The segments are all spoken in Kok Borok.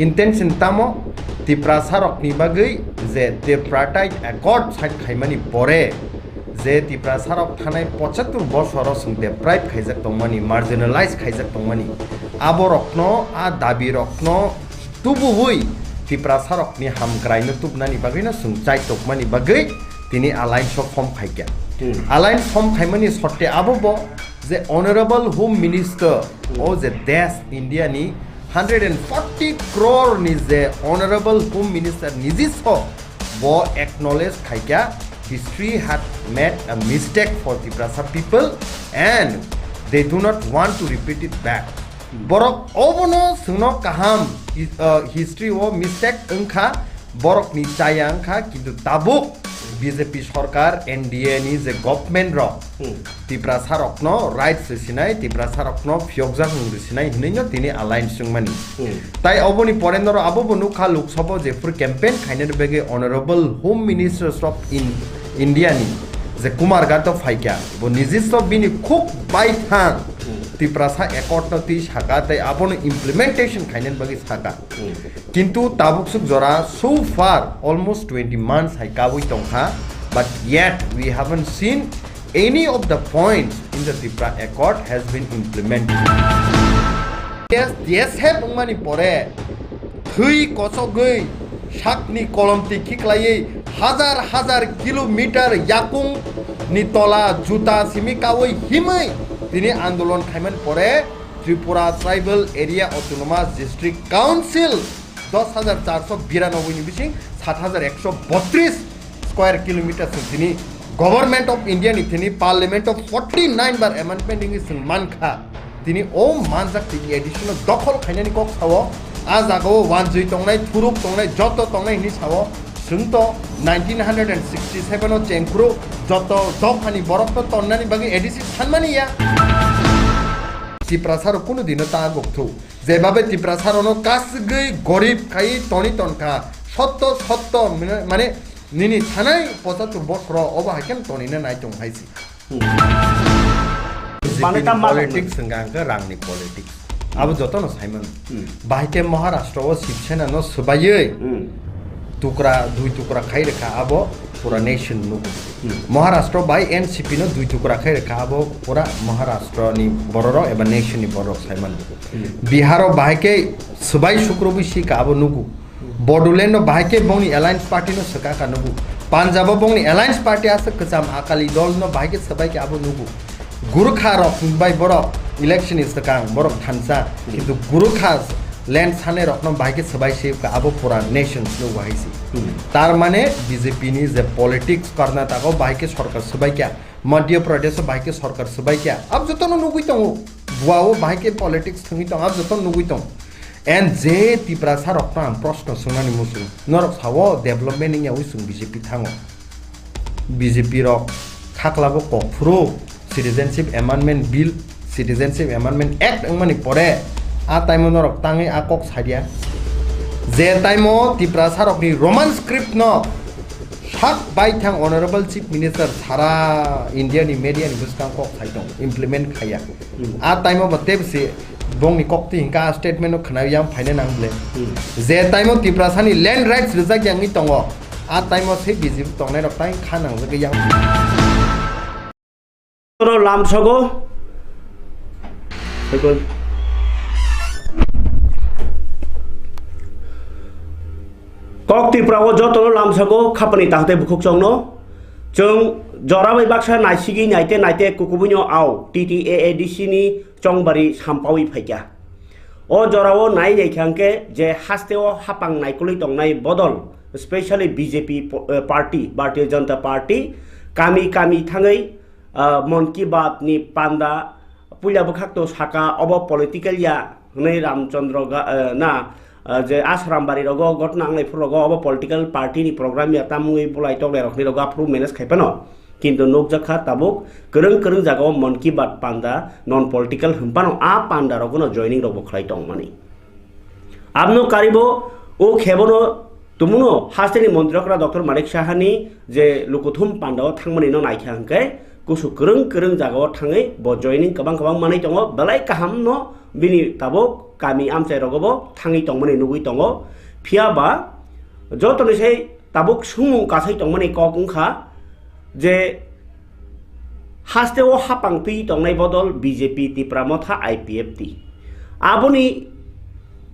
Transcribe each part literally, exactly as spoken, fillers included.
Intention tamo? Tiprasa rokni bagwi je Tripartite Accord sign khaimani pore je Tiprasa rok thanai pochattur bosoro chwng deprive khaijak tongmani, marginalize khaijak tongmani, abo rokno, a dabi rokno tubuwi Tiprasa rokni hamkraino tubnani bagwino chwng chaitokmani bagwi tini alliance o form khaikha. Hmm. Alliance form khaimani sotte abo bo je Honorable Home Minister, hmm, o je desh India ni hundred and forty crore ni je Honorable Home Minister nijiso bo acknowledge khaikha, history had made a mistake for Tiprasa people and they do not want to repeat it back. Borok obono chwngno kaham hi-, uh, history o mistake wngkha, borokni chaya wngkha, kintu tabuk B J P sorkar, N D A ni je government rok, hmm, Tiprasa rokno rights rwsinai, Tiprasa rokno phiyokjak mung rwsinai hinwi no tini alliance wngmani. Hmm. Tai oboni pore noro abo bo nukha Lok Sabha jephuru campaign khainani bagwi Honorable Home Ministers of In-, India ni je Kumar Gato phaikha, bo nijiso bini khuk baithang, hmm, Tiprasa Accord no twi saka tei abono implementation khainani bagwi saka. Hmm. Kintu tabuksuk jora, so far almost twenty months hai kabui tongkha, but yet we haven't seen any of the points in the Tipra Accord has been implemented. Yes, yes, hep wngmani pore thwi kochogwi sakni kolomti khiklaiwi hajar hajar kilometer yakung ni tola juta simi kawi himwi tini andolon khaimani pore Tripura Tribal Area Autonomous District Council dos hajar charso biranoboi ni bising sat hajar ekso botris square kilometer se tini Government of India ni tini Parliament of forty nine bar amendment ni sing mankha. Tini o manjak tini edition o dokhol khainani kok sao, a jaga o wanjwi tongnai, thuruk tongnai, joto tongnai hini sao, sing to nineteen hundred and sixty seven o chengkru joto dophani borok to tonnani bagwi A D C thanmani ya. Tiprasa rok kunu dino ta gokthuk. Jebabe Tiprasa rokno kasgwi gorib khai toni tonkha. Sotto, sotto, mane, mane nini thanai pochattur bosoro obo hai khe tonina nai tong hai si. Hmm. Mane B J P ni tam ma politics tong hwnkha hwnkhe rangni politics. Abo jotono saimano. Hmm. Bahai khe Maharashtra o Shiv Sena no swbaiwi, hmm, tukra, dui tukra khai rwkha abo pura nation nugo. Hmm. Maharashtra bai N C P no dui tukra khai rwkha abo pura Maharashtra ni bororok eba nation ni bororok saimano. Hmm. Bihar o bahai khe swbai sukrubui si ka abo nugo. Bodoland no bahai khe bongni alliance party no swka ka nugo. Punjab o bongni alliance party aswk kwcham Akali Dol no bahai khe swbai khe abo nugo. Gurkha rok bai borok election ni swkang borok thansa, hmm, kintu Gurkha land sanai rok no bahai khe swbai se ka abo pura nation no wahai si. Hmm. Tar mane B J P ni je politics Karnataka o bahai khe sorkar swbai kya, Madhya Pradesh o bahai khe sorkar swbai kya, abo joto no nugui tongo. Goa o bahai khe politics thwngwi tongo, abo joto no nugui tongo. And je Tiprasa rok no ang proshno swngnani muchung, norok sao development wngya wi chwng B J P thango. B J P rok khaklabo kokphuru Citizenship Amendment Bill, Citizenship Amendment Act wngmani pore a time o norok tangwi a kok sadia. Je time o Tiprasa rokni Roman script no sak bai thang Honorable Chief Minister sara India ni media ni bwskang kok sai tong implement khaiya. Hmm. A time o bo tebsi bongni koktwi hwnka a statement no khwna yang phaina nang ble. Hmm. Je time o Tiprasa ni land rights rijak yangwi tongo, a time o se B J P tongnai rok tai kha nangjagwi yang. Oro lamsogo. Kok Tripura o jotono lamsogo khapani tahte bukhuk chongno. Chwng jora bai baksa naisigi naite naite kukubuino au T T A A D C ni chongbari sampawi phaikha. O jorao nai naikha hwnkhe je hasteo hapang naikolwi tongnai bodol, specially B J P po-, eh, party, Bharatiya Janata Party, kami kami thangwi, ah, Mann Ki Baat ni panda puila bwkhak to saka obo political ya hwnwi Ramchandra ga-, eh, na, eh, je Asrambari rogo ghotna wnglai phuru rogo obo political party ni program ya tamungwi bulai toklai rokni rogo aphuru manage khai phano. Kintu nukjakha tabuk kwrwng kwrwng jagao Mann Ki Baat panda non political hwnphano a panda rokno joining rokbo khlai tongmani. Abno karibo o khebono tumuno hasteni montri okra Doctor Manik Sahani je lukuthum pandao thangmani no naikha hwnkhe kusu kwrwng kwrwng jagao thangwi bo joining kwbang kwbang manwi tongo, belai kahamno bini tabuk kami amchai rogo bo thangwi tongmani nugwi tongo. Phiya ba jotoni sai tabuk sumung kasai tongmani kok wngkha je haste o hapang twi tongnai bodol B J P, Tipra Motha, I P F T. Aboni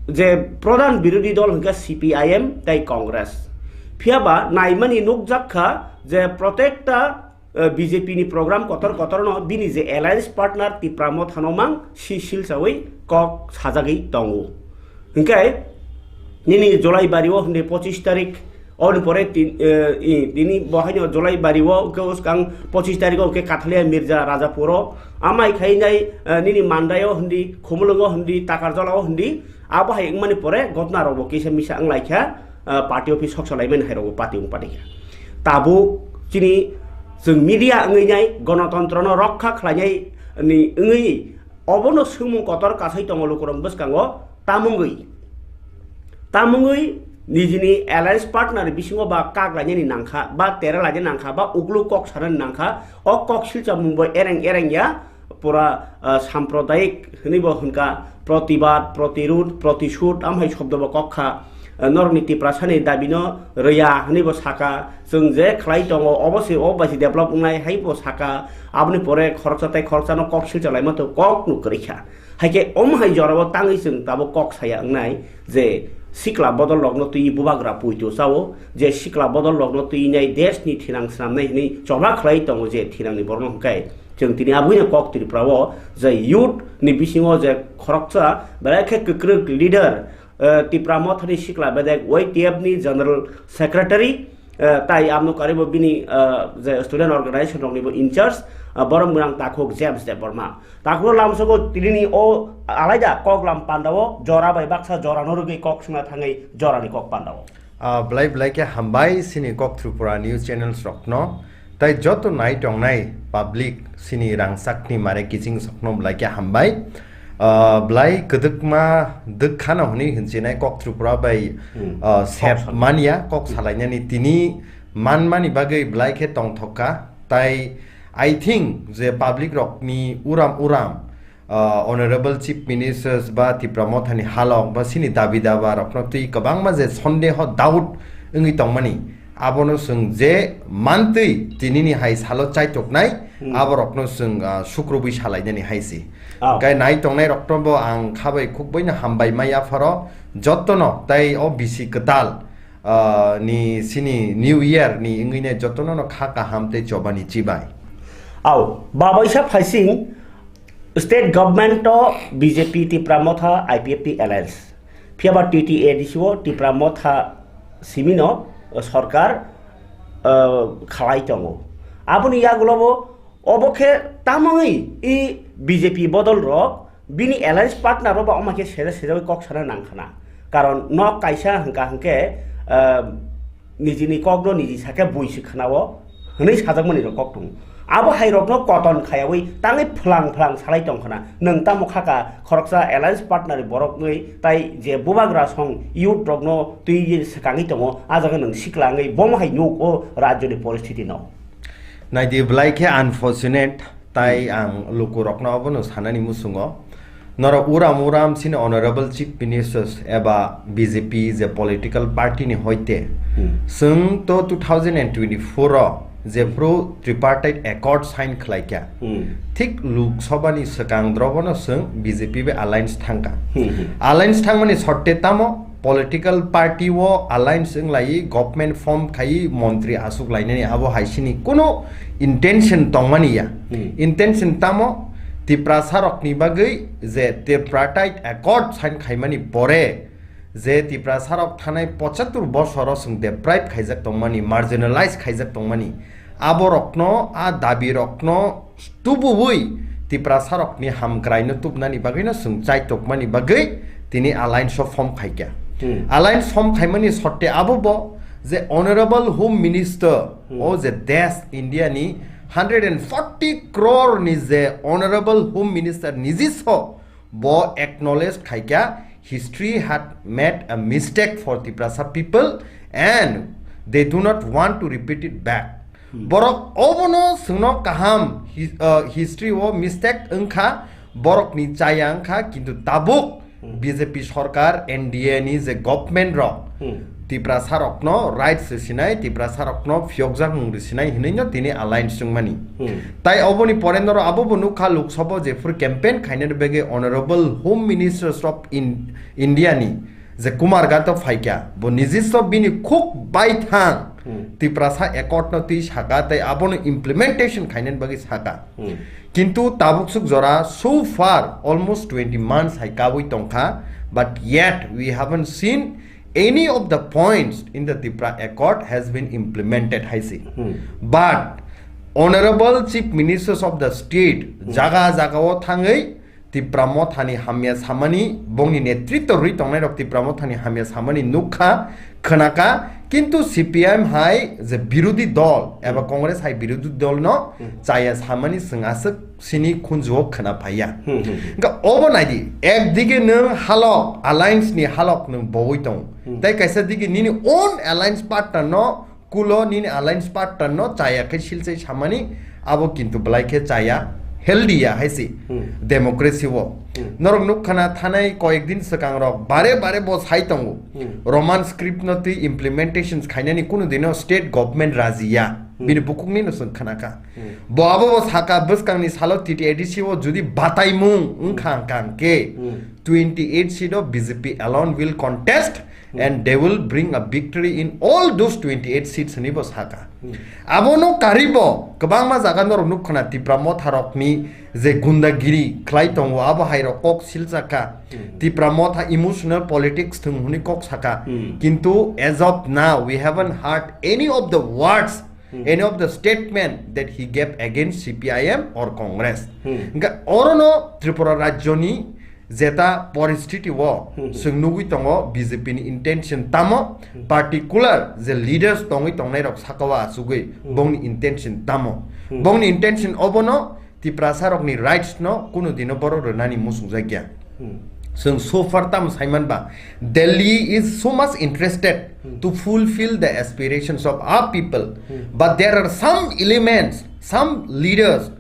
je pradhan birodhi dol hwnkhe C P I M tei Congress. Phiya ba naimani nukjak kha je protekta, eh, B J P ni program kotor kotor no bini je alliance partner Tipra Motha no mang si silsawi kok sajagwi tongo. Hwnkhe nini July bari o hwndi pochis tarik, oboni pore tin-, eh, i, tini bo haino July bari o hwnkhe uskang pochis tarik o hwnkhe Kathalia Mirza Rajapur o, amai khainai, eh, nini Mandai o hwndi, Khumulwng o hwndi, Takarjala o hwndi, abo hai wngmani pore gotna rok bo kisa misa wnglaikha, eh, party office sok salaimani hai rok bo party wng panikha. Tabuk chini chwng media wngwi nai, gonotontro no rokha khlainai ni wngwi obono swngmung kotor kasai tongo lukurok bwskango. Tamungwi, tamungwi nijini alliance partner bisingo ba kak lainani nangkha, ba tere lainani nangkha, ba uklu kok sanani nangkha, o kok silchamung bo ereng ereng ya, pura, ah, sampradayik hwnwi bo hwnkha, protibad, protirud, protisud, amhai shobdo bo kok kha. Ah, norokni Tiprasani dabino rwya hwnwi bo saka, chwng je khlai tongo, obo se, obo bai se develop wngnai hai bo saka, aboni pore khoroksa tei khoroksano kok silcha laima to kok nuk kwrwi kha. Hai khe omo hai jorao tangwi chwng tabuk kok saya wngnai je sikla bodol rokno twi bubagra puito chao, je sikla bodol rokno twi nai desh ni thinang swnamnai hwnwi choba khlai tongo je thinangni borokno hwnkhe chwng tini aboni kok Tripura o je youth ni bisingo je khoroksa belai khe kwkrwk leader, eh, Tipra Mothani sikla bedek Y T F ni General Secretary, eh, tai amno karibo bini, eh, je student organization rokni bo in charge, eh, borok mwnang takhuk James Debbarma. Takhuk lamsogo tinini o alaida kok lam pandao jora bai baksa jora no rwgwi kok sungna thangwi jorani kok pandao. Ah, belai belai khe hambai sini kok Tripura news channels rokno. Tai joto nai tongnai public sini rangchakni mare kiching sokno belai khe hambai. Ah, belai kwdwkma dwkha no hwnwi hinchinai kok Tripura bai, Hmm. ah, Kok sep sal- mania kok Hmm. salainani tini manmani bagwi belai khe tongthok kha. Tai I think je public rokni uram uram, ah, Honorable Chief Ministers ba Tipra Mothani halok ba sini dabi daba rokno twi kwbangma je sondeho doubt wngwi tongmani, abono chwng je mantwi tinini hai salo chaitoknai, Hmm. aborokno chwng, ah, sukrubwi salainani hai se. Ah. Hwnkhe nai tongnai rokno bo ang khabai khukbaino hambai mai yapharo jotono tei o bisi kwtal, ah, ni sini New Year ni wngwi nai jotono no kha kaham tei chobani chibai. Au, babaisa phaising state government o B J P Tipra Motha I P F T alliance. Phiya ba T T A D C o Tipra Motha simino, o, sorkar, o, khalai tongo. Aboni yagulo bo obo khe tamoni i B J P bodol rok bini alliance partner rok ba oma khe seja sejawi kok sana nang khana. Karon nok kaisa hwnkha hwnkhe, o, nijini kokno niji sakhe bui se khwnao hwnwi sajakmani rok kok tongo. Abo hai rokno koton khayawi tangwi phwlang phwlang salai tong khna. Nwng tamo khaka khoroksa alliance partner ni borok wngwi tai je bubagra song youth rokno twi swkangwi tongo, a jaga nwng sikla wngwi bomo hai nuk o rajyoni poristiti no. Naidi belai khe unfortunate. Tai Hmm. ang lukurokno abono sanani muchungo, norok uram uram sini Honorable Chief Ministers eba B J P je political party ni hoite, Hmm. chwng to two thousand and twenty-four o jephru tripartite accord sign khlaikha, Hmm. thik Lok Sabha ni swkang drobono chwng B J P bai alliance thangkha. Hmm, hmm. Alliance thangmani sotte tamo political party o alliance wnglai government form khai montri asuk lainani abo hai sini kuno intention tongmani ya. Hmm. Intention tamo Tiprasa rokni bagwi je tripartite accord sign khaimani pore je Tiprasa rok thanai pochattor bosoro chwng deprive khaijak tongmani, marginalize khaijak tongmani, aborokno, a dabirokno tubuwi Tiprasarokni hamkraino tubnani bagwino chwng chaitokmani bagwi tini alliance o form khaikha. Hmm. Alliance form khaimani sotte abobo je Honorable Home Minister Hmm. o je desh India ni hundred and forty crore ni je Honorable Home Minister niji so bo acknowledge khaikha, history had made a mistake for Tiprasa people and they do not want to repeat it back. Hmm. Borok obono chwngno kaham hi-, uh, history o mistake wngkha, borokni chaya wngkha, kintu tabuk Hmm. B J P sorkar, N D A ni je government rok, Hmm. Tiprasa rokno rights risinai, Tiprasa rokno phiyokjakmung risinai hinwi no tini alliance wngmani. Hmm. Tai oboni pore noro abo bo nukha Lok Sabha jephuru campaign khainani bagwi Honorable Home Ministers of In-, India ni je Kumar Ganto phaikha, bo nijiswa bini khuk baithang Hmm. Tiprasa accord no twi saka, tai abono implementation khainani bagwi saka. Hmm. Kintu tabuksuk jora so far almost twenty months hai kabui tongkha, but yet we haven't seen any of the points in the Tipra Accord has been implemented hai se. Hmm. But Honorable Chief Ministers of the State Hmm. jaga jaga o thangwi Tipra Mothani hamya samani, bongni netritw rwi tongnai rok Tipra Mothani hamya samani nukha, khwnakha, kintu C P I M hai je birodhi dol eba Hmm. Congress hai birodhi dol no Hmm. chaya samani swng aswk sini khunjuo khwna phaiya. Hmm, hmm, hmm. Hwnkhe obo naidi, ekdige nwng halok, alliance ni halok nwng bowi tong. Hmm. Tai kaisa dige nini own alliance partner no kulo, nini alliance partner no chaya khe silchai samani, abo kintu belai khe chaya, healthy ya hai se Hmm. democracy o. Hmm. Norok nukha na thanai koyek din swkang rok bare bare bo sai tongo. Hmm. Roman script no twi implementations khainani kunu dino state government raji ya. Hmm. Bini bukukni no chwng khwnakha. Hmm. Bo abo bo saka bwskangni salo T T A D C o judi bataimung wngkha Hmm. hwnkha hwnkhe Hmm. twenty-eight seat o B J P alone will contest Hmm. and they will bring a victory in all those twenty-eight seats hinwi bo saka. Hmm. Abono karibo kwbangma jaga norok nukha na Tipra Motha rokni je gundagiri khlai tongo abo hai rok kok silchakha. Hmm. Tipra Motha emotional politics thwng hwnwi kok saka. Hmm. Kintu as of now we haven't heard any of the words Hmm. any of the statement that he gave against C P I M or Congress. Hmm. Hwnkhe orono Tripura rajyoni jeta poristiti o Hmm. chwng nugwi tongo B J P ni intention tamo, Hmm. particular je leaders tongwi tongnai rok saka o achugwi Hmm. bongni intention tamo. Hmm. Bongni intention obono Tiprasa rokni rights no kunu dino borok rwnani muchungjakya. Hmm. Chwng so far tamo saiman ba, Delhi is so much interested Hmm. to fulfill the aspirations of our people, Hmm. but there are some elements, some leaders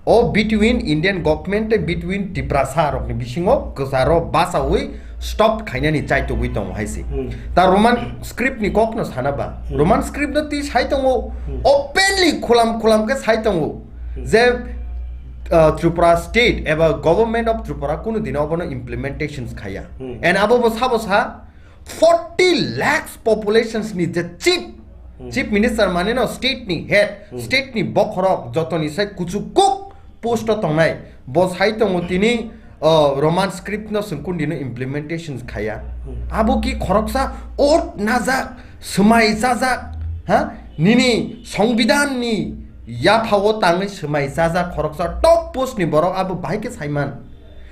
of between Indian government and between Tiprasa rokni bisingo kwcharo bachaui stop khainani chaitugwi tongo hai se. Hmm. Ta Roman script ni kok no sana ba, Hmm. Roman script no twi sai tongo, Hmm. openly khulam khulam khe sai tongo. Hmm. Je, uh, Tripura state eba government of Tripura kunu dino obono implementations khaya. Hmm. And abo bo sabo sa forty lakhs populations ni je chief, Hmm. chief minister mane no state ni head, Hmm. state ni bokhorok jotoni sai kuchuk kuk post o tongnai. Bo sai tongo tini, uh, Roman script no chwng kundino implementation khaya. Hmm. Abo ki khoroksa ot najak, swmai chajak, ha? Nini songbidan ni yaphao tangwi swmai chajak khoroksa top post ni borok abo bahai khe saiman.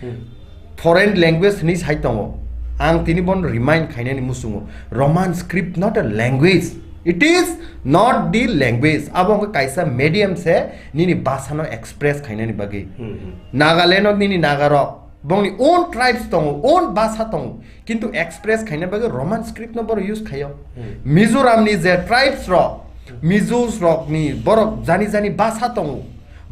Hmm. Foreign language hinwi sai tongo. Ang tini bono remind khainani muchungo. Roman script not a language. It is not the language. Abo wngkha kaisa medium se nini bhasha no express khainani bagwi. Hmm, hmm. Nagaland o nini Nagarok, bongni own tribes tongo, own bhasha tongo. Kintu express khaina bagwi Roman script no borok use khaio. Hmm. Mizoram ni je tribes rok, Mizos rok ni borok jani jani bhasha tongo.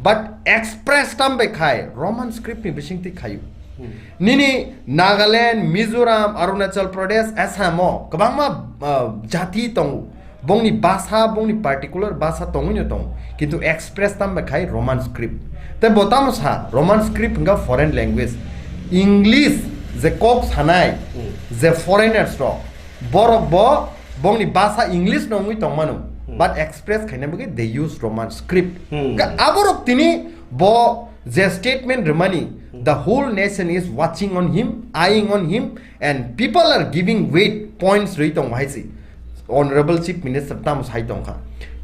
But express tam bai khai Roman script ni bising twi khaio. Hmm. Nini Nagaland, Mizoram, Arunachal Pradesh, Assam o kwbangma, uh, jati tongo. Bongni bhasha, bongni particular bhasha tongwi no tongo. Kintu express tam bai khai Roman script. Tei bo tamo sa, Roman script hwnkha foreign language. English je kok sanai, Hmm. je foreigners rok, borok bo bongni bhasha English no wngwi tongmano. Hmm. But express khaina bagwi they use Roman script. Hmm. Ka-, aborok tini bo je statement rwmani, Hmm. the whole nation is watching on him, eyeing on him, and people are giving weight points rwi tongo hai se. Honorable Chief Minister tamo sai tongkha.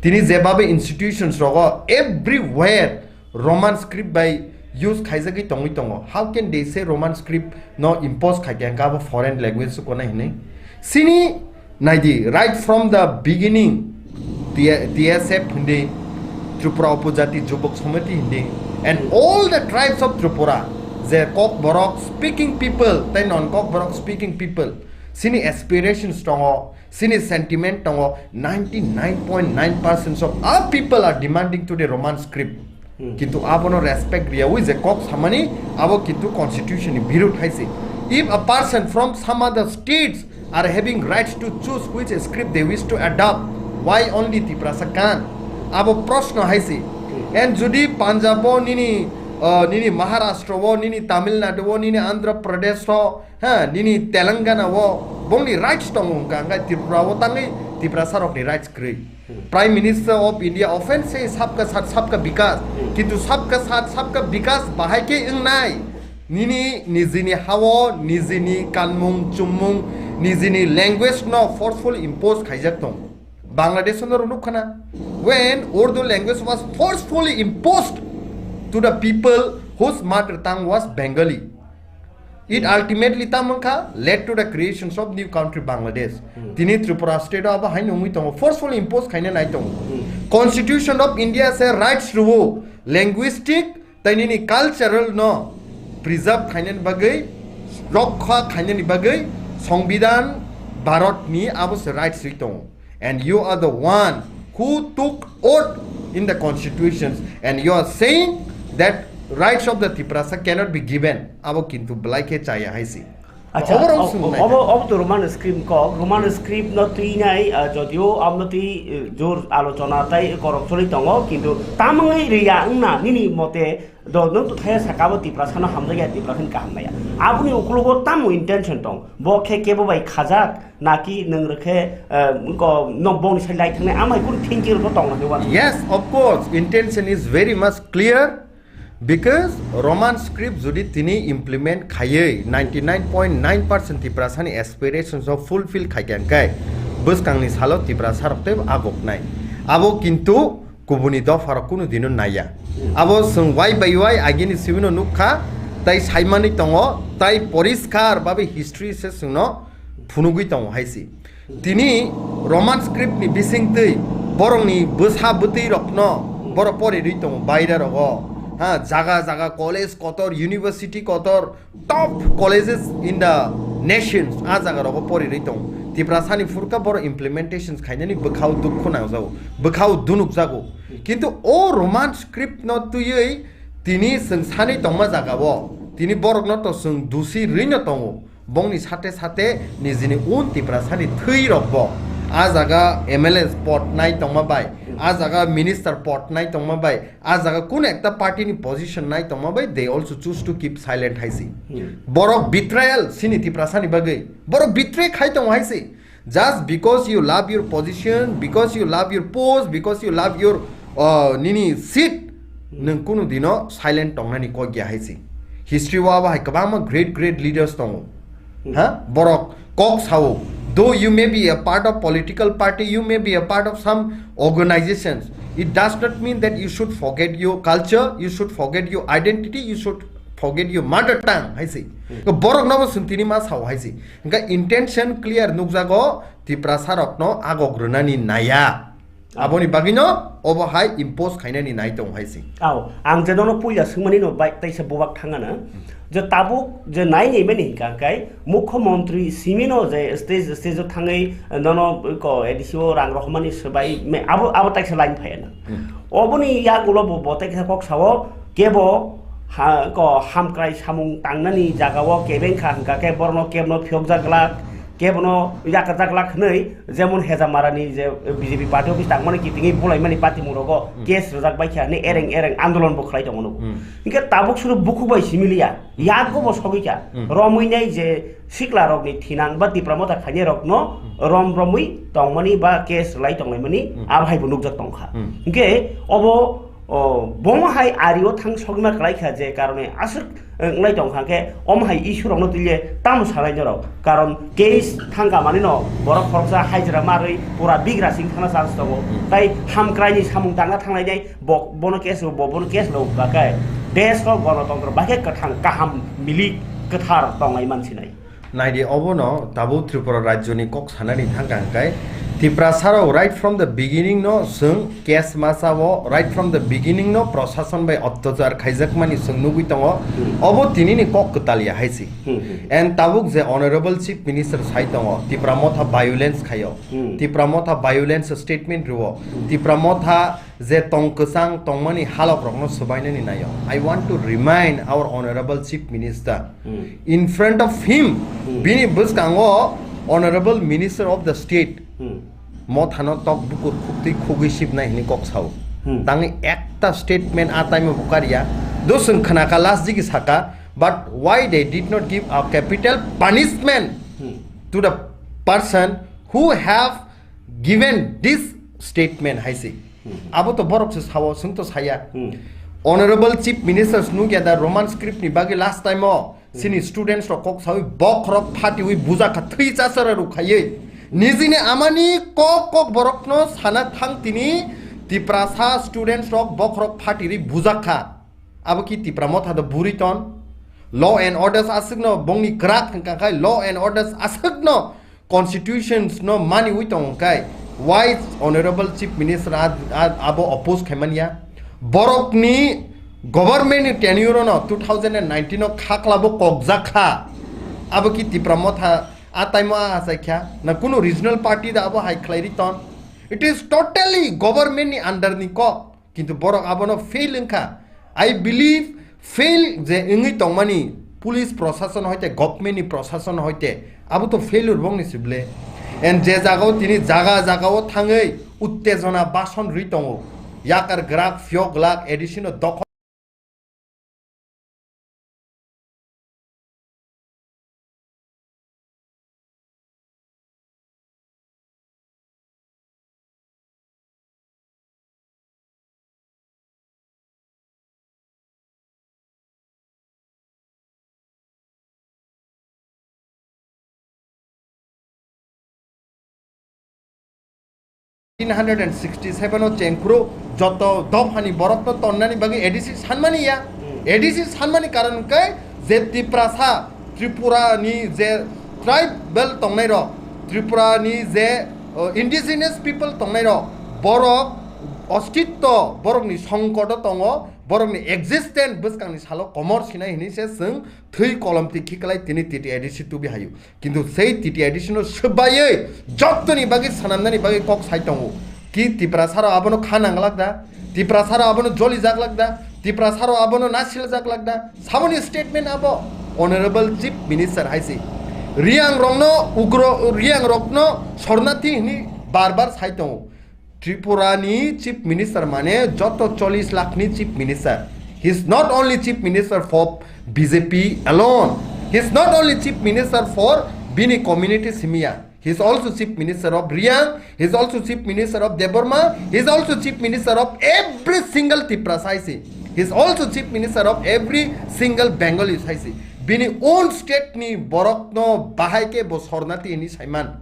Tini jebabe institutions rogo everywhere Roman script bai use khaijagwi tongwi tongo. How can they say Roman script no impose khaikha hwnkhe abo foreign language se konai hinwi? Sini naidi, right from the beginning, T-, T S F hindi, Tripura Upojati Jubak Samiti hindi, and all the tribes of Tripura, je Kokborok speaking people tei non Kokborok speaking people, sini aspirations tongo, sini sentiment tongo, ninety-nine point nine percent of all people are demanding today Roman script. Kintu abono respect riyawi je kok samani, abo kintu constitution ni birud hai se. If a person from some other states are having rights to choose which script they wish to adopt, why only Tiprasa can't? Abo proshno hai se. And jodi Punjab o nini, uh, nini Maharashtra o, nini Tamil Nadu o, nini Andhra Pradesh o, ha, nini Telangana o, bongni rights tongo hwnkha, hwnkha Tripura o tangwi Tiprasa rokni rights kwrwi. Prime Minister of India often says, "Sabka Saath, Sabka Vikas." Kintu Sabka Saath, Sabka Vikas bahai khe wngnai. Nini nijini hao, nijini kanmung, chummung, nijini language no forcefully impose khaijak tong. Bangladesh no rwnuk khana. When Urdu language was forcefully imposed to the people whose mother tongue was Bengali, it ultimately tamo wngkha led to the creations of new country Bangladesh. Tini Tripura state o abo haino wngwi tongo, forcefully impose khaina nai tongo. Constitution of India se rights rwo linguistic tei nini cultural no preserve khainani bagwi, rokha khainani bagwi Songbidan Bharat ni abo se rights ri tongo. And you are the one who took oath in the constitutions, and you are saying that rights of the Tiprasa cannot be given. Abo kintu belai khe chaya hai se. Acha, oborok o-, swng o-, nai obo, kha. Obo to Roman script kok, Roman script no twi nai, ah, jodio amo twi, eh, jor alochona tai korok choli tongo, kintu tamwngwi riya wngna nini mote do nwng to thaya saka bo Tiprasa no hamjakya, Tiprasa ni kaham naya. Aboni ukologo tamo intention tong, bo khe kebo bai khajak, naki nwng rwkhe, eh, ko, no bongni sai lai thangnai, amai kun thinking rok tong nai wa. Yes, of course, intention is very much clear. Because Roman script jodi tini implement khaiwi ninety nine point nine percent Tiprasani aspirations o fulfill khaikha hwnkhe bwskangni salo Tiprasarok teibo agoknai. Abo kintu kubuni dopharok kunu dino naiya. Abo chwng wai bai wai agini sibino nukha, tai saimani tongo, tai poriskar babe history se chwngno phunugwi tongo hai se. Tini Roman script ni bisingtwi borokni bwsa bwtwi rokno borok pori rwi tongo baire rogo. Ha, jaga jaga college kotor, university kotor, top colleges in the nations, a jaga rogo pori rwi tongo. Tiprasani phurkha borok implementations khainani bwkhao dukhu nangjago, bwkhao dunukjago. Kintu o Roman script no twiwi tini chwng sani tongma jaga o, tini borokno to chwng dusi rwino tongo. Bongni sate sate nijini un Tiprasani thwi rokbo a jaga M L A pot nai tongma bai, a jaga minister pot nai tongma bai, a jaga kun ekta party ni position nai tongma bai, they also choose to keep silent hai se. Borok betrayal sini Tiprasani bagwi, borok betray khai tongo hai se. Just because you love your position, because you love your post, because you love your, uh, nini seat, nwng kunu dino silent tongnani kok ya hai se. History o abo hai kwbangma great great leaders tongo. Ha? Borok kok sao. Though you may be a part of political party, you may be a part of some organizations, it does not mean that you should forget your culture, you should forget your identity, you should forget your mother tongue, hai se. Borok nobo chwng tini ma sao hai se. Hwnkhe intention clear nukjago, Tiprasa rokno agok rwnani naiya. Aboni bagwino obo hai impose khainani nai tongo hai se. Ao, ang je nono puila swngmani no bai taisa bubak thangana. Je tabuk je nai ni mani hingka kai mukho montri simino je stage stage o thangwi nono ko A D C o rang rohmani swbai me abo, abo taisa line phayana. Oboni yagulo bo, bo taisa kok sao kebo ha, ko hamkrai samung tangnani jagao kebeng kha hingka khe borno kebno phiyokjak glak, kebono yakarjak glak hwnwi, jemon Hejamarani je B J P party office tangmani kitingwi bulaimani patimung rogo case rwjak baikha hwnwi ereng ereng andolon bo khlai tongo nugo. Hinkhe tabuk suru bukhuk bai similiya, yago bo sogwi kha, romwi nai je sikla rokni thinang ba Tipra Motha khainai rokno rom romwi tongmani ba case rwlai tonglaimani abo hai bo nukjak tongkha. Hinkhe obo O, bomo hai ari o thang sogima kwlai kha je karone aswk, eh, wnglai tong kha khe omo hai issue rok no twi le tamo salai norok. Karon case thang ka mani no borok khoroksa hajra marwi pura bigra sing thana chance tongo. Tai hamkrai ni samung tangna thanglai nai bo, bono case rw, bo, bono case rw ba khe desh o gonotontro ba khe kwthang kaham milik kwthar tonglai man sinai. Naidi obono tabuk Tripura rajyoni kok sanani thangkha hwnkhe Tiprasarok right from the beginning no chwng case masa o, right from the beginning no prosason bai ottachar khaijakmani chwng nugwi tongo. Hmm. Obo tinini kok kwtal ya hai se. Hmm, hmm. And tabuk je Honorable Chief Minister sai tongo, Tipra Motha violence khaio. Hmm. Tipra Motha violence statement rwo. Hmm. Tipra Motha je tong kwchang tongmani halok rokno swbainani naio. I want to remind our Honorable Chief Minister, Hmm. in front of him, Hmm. bini bwskango Honorable Minister of the State, Hmm. Mothano tok bukur khuktwi khugwi sibnai hwnwi kok sao. Hmm. Tangwi ekta statement a time o bukar ya. Do chwng khnaka last digi saka, but why they did not give a capital punishment Hmm. to the person who have given this statement hai se. Hmm. Abo to borok se sao, chwng to saya. Hmm. Honorable Chief Minister nugya da Roman script ni bagwi last time o Hmm. chini students rok kok sawi bokhorok phatiwi bujakha thwi chasara rok khaiwi. Nijini amani kok kok borokno sana thang tini Tiprasa students rok bokhorok phatiri bujakha. Abo ki Tipra Motha do buri ton? Law and orders aswkno bongni kwrak hwnkha khai law and orders aswkno constitutions no maniwi tongo kai, why Honorable Chief Minister a, a, abo oppose khaimanya? Borokni government ni tenure no two thousand and nineteen o khaklabo kokjak kha. Abo ki Tipra Motha a time o a achai kha? Na kunu regional party da abo hai khlai ri ton? It is totally government ni under ni kok. Kintu borok abono fail wngkha. I believe fail je wngwi tongmani police prosason hoite, government ni prosason hoite, abo to failure bongni sible. And je jagao tini jaga jagao thangwi uttejona bason rwi tongo. Yakar grak, phiyok glak, A D C no dokhol Tin hundred and sixty seven o chengphuru joto dophani borokno tonnani bagwi A D C sanmani ya. Hmm. A D C sanmani karon hwnkhe je Tiprasa, Tripura ni je tribal tongnai rok, Tripura ni je, o, indigenous people tongnai rok, borok ostitto, borokni songkoto tongo, borokni existence bwskangni salo komor sinai hinwi se chwng thwi kolom twi khiklai tini T T A D C tubi hayu. Kintu sei T T A D C no swbaiwi jottoni bagwi swnamnani bagwi kok sai tongo. Ki Tiprasarok abono kha nangglak da? Tiprasarok abono jolijaklak da? Tiprasarok abono nasiljaklak da? Saboni statement abo Honorable Chief Minister hai se. Riang rokno ugro, Riang rokno sornathi hwnwi bar bar sai tongo. Tripura ni Chief Minister mane joto chollish lakh ni Chief Minister. He is not only Chief Minister for B J P alone. He is not only Chief Minister for bini community simiya. He is also Chief Minister of Riang. He is also Chief Minister of Debbarma. He is also Chief Minister of every single Tiprasa hai se. He is also Chief Minister of every single Bengali hai se. Bini own state ni borok no bahai khe bo sornathi hini saiman.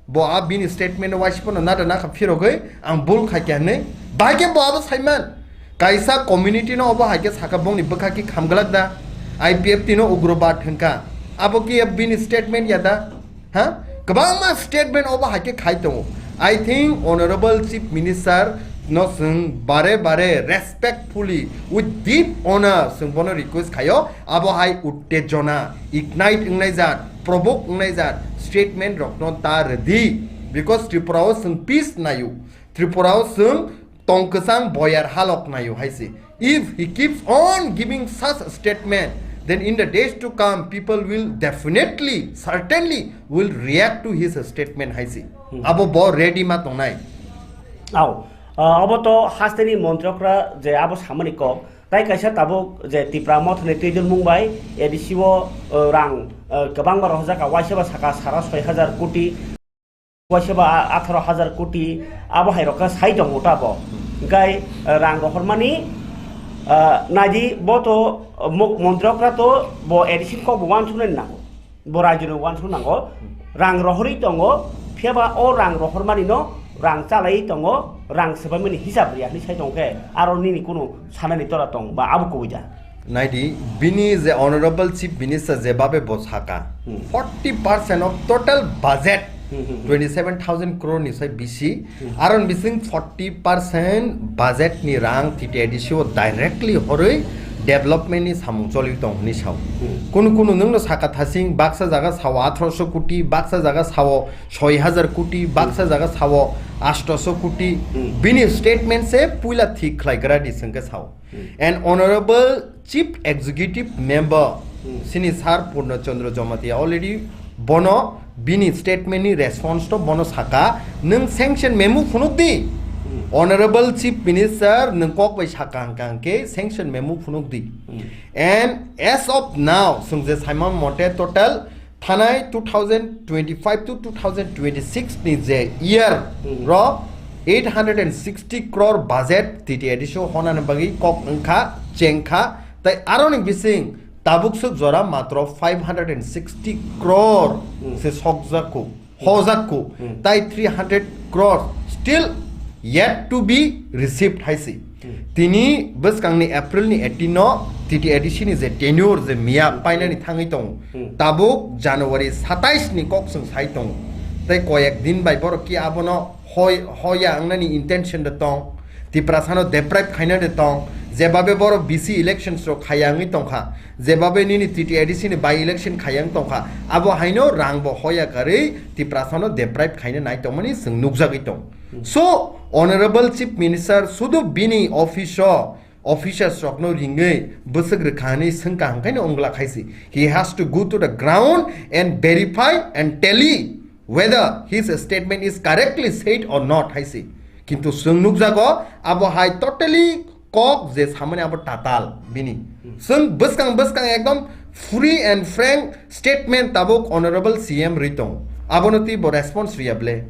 Bo a bini statement o waisipano nada nakha phirogwi ang bul khaikha hinwi. Bahai khe bo abo saiman. Kaisa community no obo hai khe saka bongni bwkha khe khamglak da. I P F T no ugrobad hwnkha. Abo khe bini statement ya da? Ha? Kwbangma statement obo hai khe khai tongo. I think Honorable Chief Minister no chwng bare bare respectfully with deep honor chwng bono request khaio. Abo hai uttejona, ignite wngnai jat, provoke wngnai jat statement rokno ta rwdi, because Tripura o chwng peace naio, Tripura o chwng tong kwchang boyar halok naio hai se. If he keeps on giving such statement, then in the days to come, people will definitely, certainly will react to his statement hai se. Hmm. Abo bo ready ma tongnai. Au, ah, obo to hasteni montrokra je abo samani kok. Tai kaisa tabuk je Tipra Mothani twi dulmung bai A D C o, uh, rang, uh, kwbangma rohorjak, waisa ba saka sara soi hajar koti, waisa ba a-, atharo hajar koti, abo hai rok khe sai tongo ta bo. Hwnkhe, uh, rang rohormani, uh, naidi bo to, uh, mo-, montri okra to bo A D C ni kok bo uansuknani nango. Bo rajyoni uansuk nango, rang rohorwi tongo, phiyaba o rang rohormani no rang chalaiwi tongo, rang swbaimani hisab riya hinwi sai tongkhe aro nini kunu sanani tora tong ba abo kubui da. Naidi, bini je Honorable Chief Minister je babe bo saka, Hmm. forty percent of total budget Twenty seven thousand crore ni sai bisi. Aron bising forty percent budget ni rang T T A D C o directly horoi development ni samung choli tong hwnwi sao. Kunu kunu nwngno saka thasing baksa jaga sao athroso koti, baksa jaga sao soi hajar koti, baksa jaga sao athroso koti. Bini statement se puila thik khlai gra di sengke sao. And Honorable Chief Executive Member sini Sir Purna Chandra Jamatia already bono bini statement ni response to bono saka, "Nwng sanction memo phunuk di." Honorable Chief Minister nwng kok bai saka hwnkha hwnkhe sanction memo phunuk di. And as of now, chwng je saimon mote total thanai two thousand twenty-five to two thousand twenty-six ni je year ro eight hundred and sixty crore budget T T A D C o honani bagwi kok wngkha, chengkha, tai aroni bising tabuk swk jora matro five hundred and sixty crore se sokjakku, hojakku, tai three hundred crore still yet to be received hai se. Tini bwskangni April ni eighteen no T T A D C ni je tenure je miya painani thangwi tongo. Tabuk January satais ni kok chwng sai tongo. Tai koyek din bai borok ki abono hoi-, hoya wngnani intention de tong. Tiprasano deprive khaina de tong. Jebabe borok B C elections rok khaya wngwi tongkha. Jebabe nini T T A D C ni by election khaya wng tongkha. Abo haino rang bo hoya karwi Tiprasano deprive khaina nai tongmani chwng nukjagwi tong. So, Honorable Chief Minister sudu bini office o officers rokno ringwi bwswk rwkha hwnwi swngkha hwnkhe no wngla khaisi. He has to go to the ground and verify and tally whether his statement is correctly said or not hai se. Kintu chwng nukjago abo hai totally kok je samani abo tatal bini. Chwng bwskang bwskang ekdom free and frank statement tabuk Honorable C M rwi tongo. Abono twi bo response rwya ble.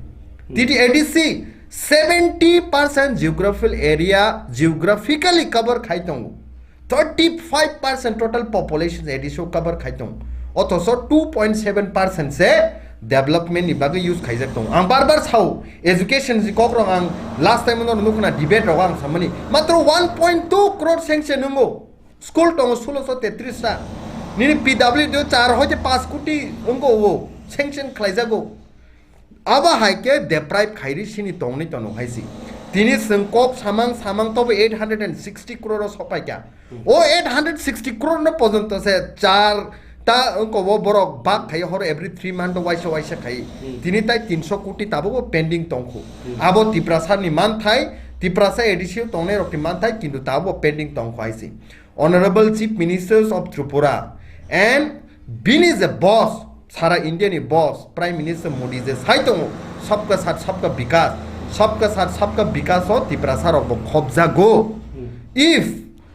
T T A D C seventy percent geographical area geographically cover khai tongo. Thirty five percent total population A D C o cover khai tongo. Othoso two point seven percent se development ni bagwi use khaijak tongo. Ang bar bar sao, education ni kok rok ang last time no nukna debate rok ang samani. Matro one point two crore sanction nungo. School tongo sulosho tetris ta. Nini P W D o char hoite panch koti wngkha o sanction khlaijago. Abo hai khe deprive khairi sini tongni tono hai si. Tini chwng kok samang samang tobo eight hundred and sixty crore o sopaikha. O eight hundred sixty crore no pojonto se char ta wngkha o borok bak khai horo every three month o waisa waisa khai. Tini tai tinsho koti tabuk o pending tongkhu. Abo Tiprasa ni manthai, Tiprasa A D C o tongnai rok ni manthai kintu tabuk o pending tongkhu hai si. Honorable Chief Ministers of Tripura and bini je boss, sara India ni boss, Prime Minister Modi je sai tongo, "Sabka Saath Sabka Vikas, Sabka Saath Sabka Vikas o Tiprasa rok bo khobjago." If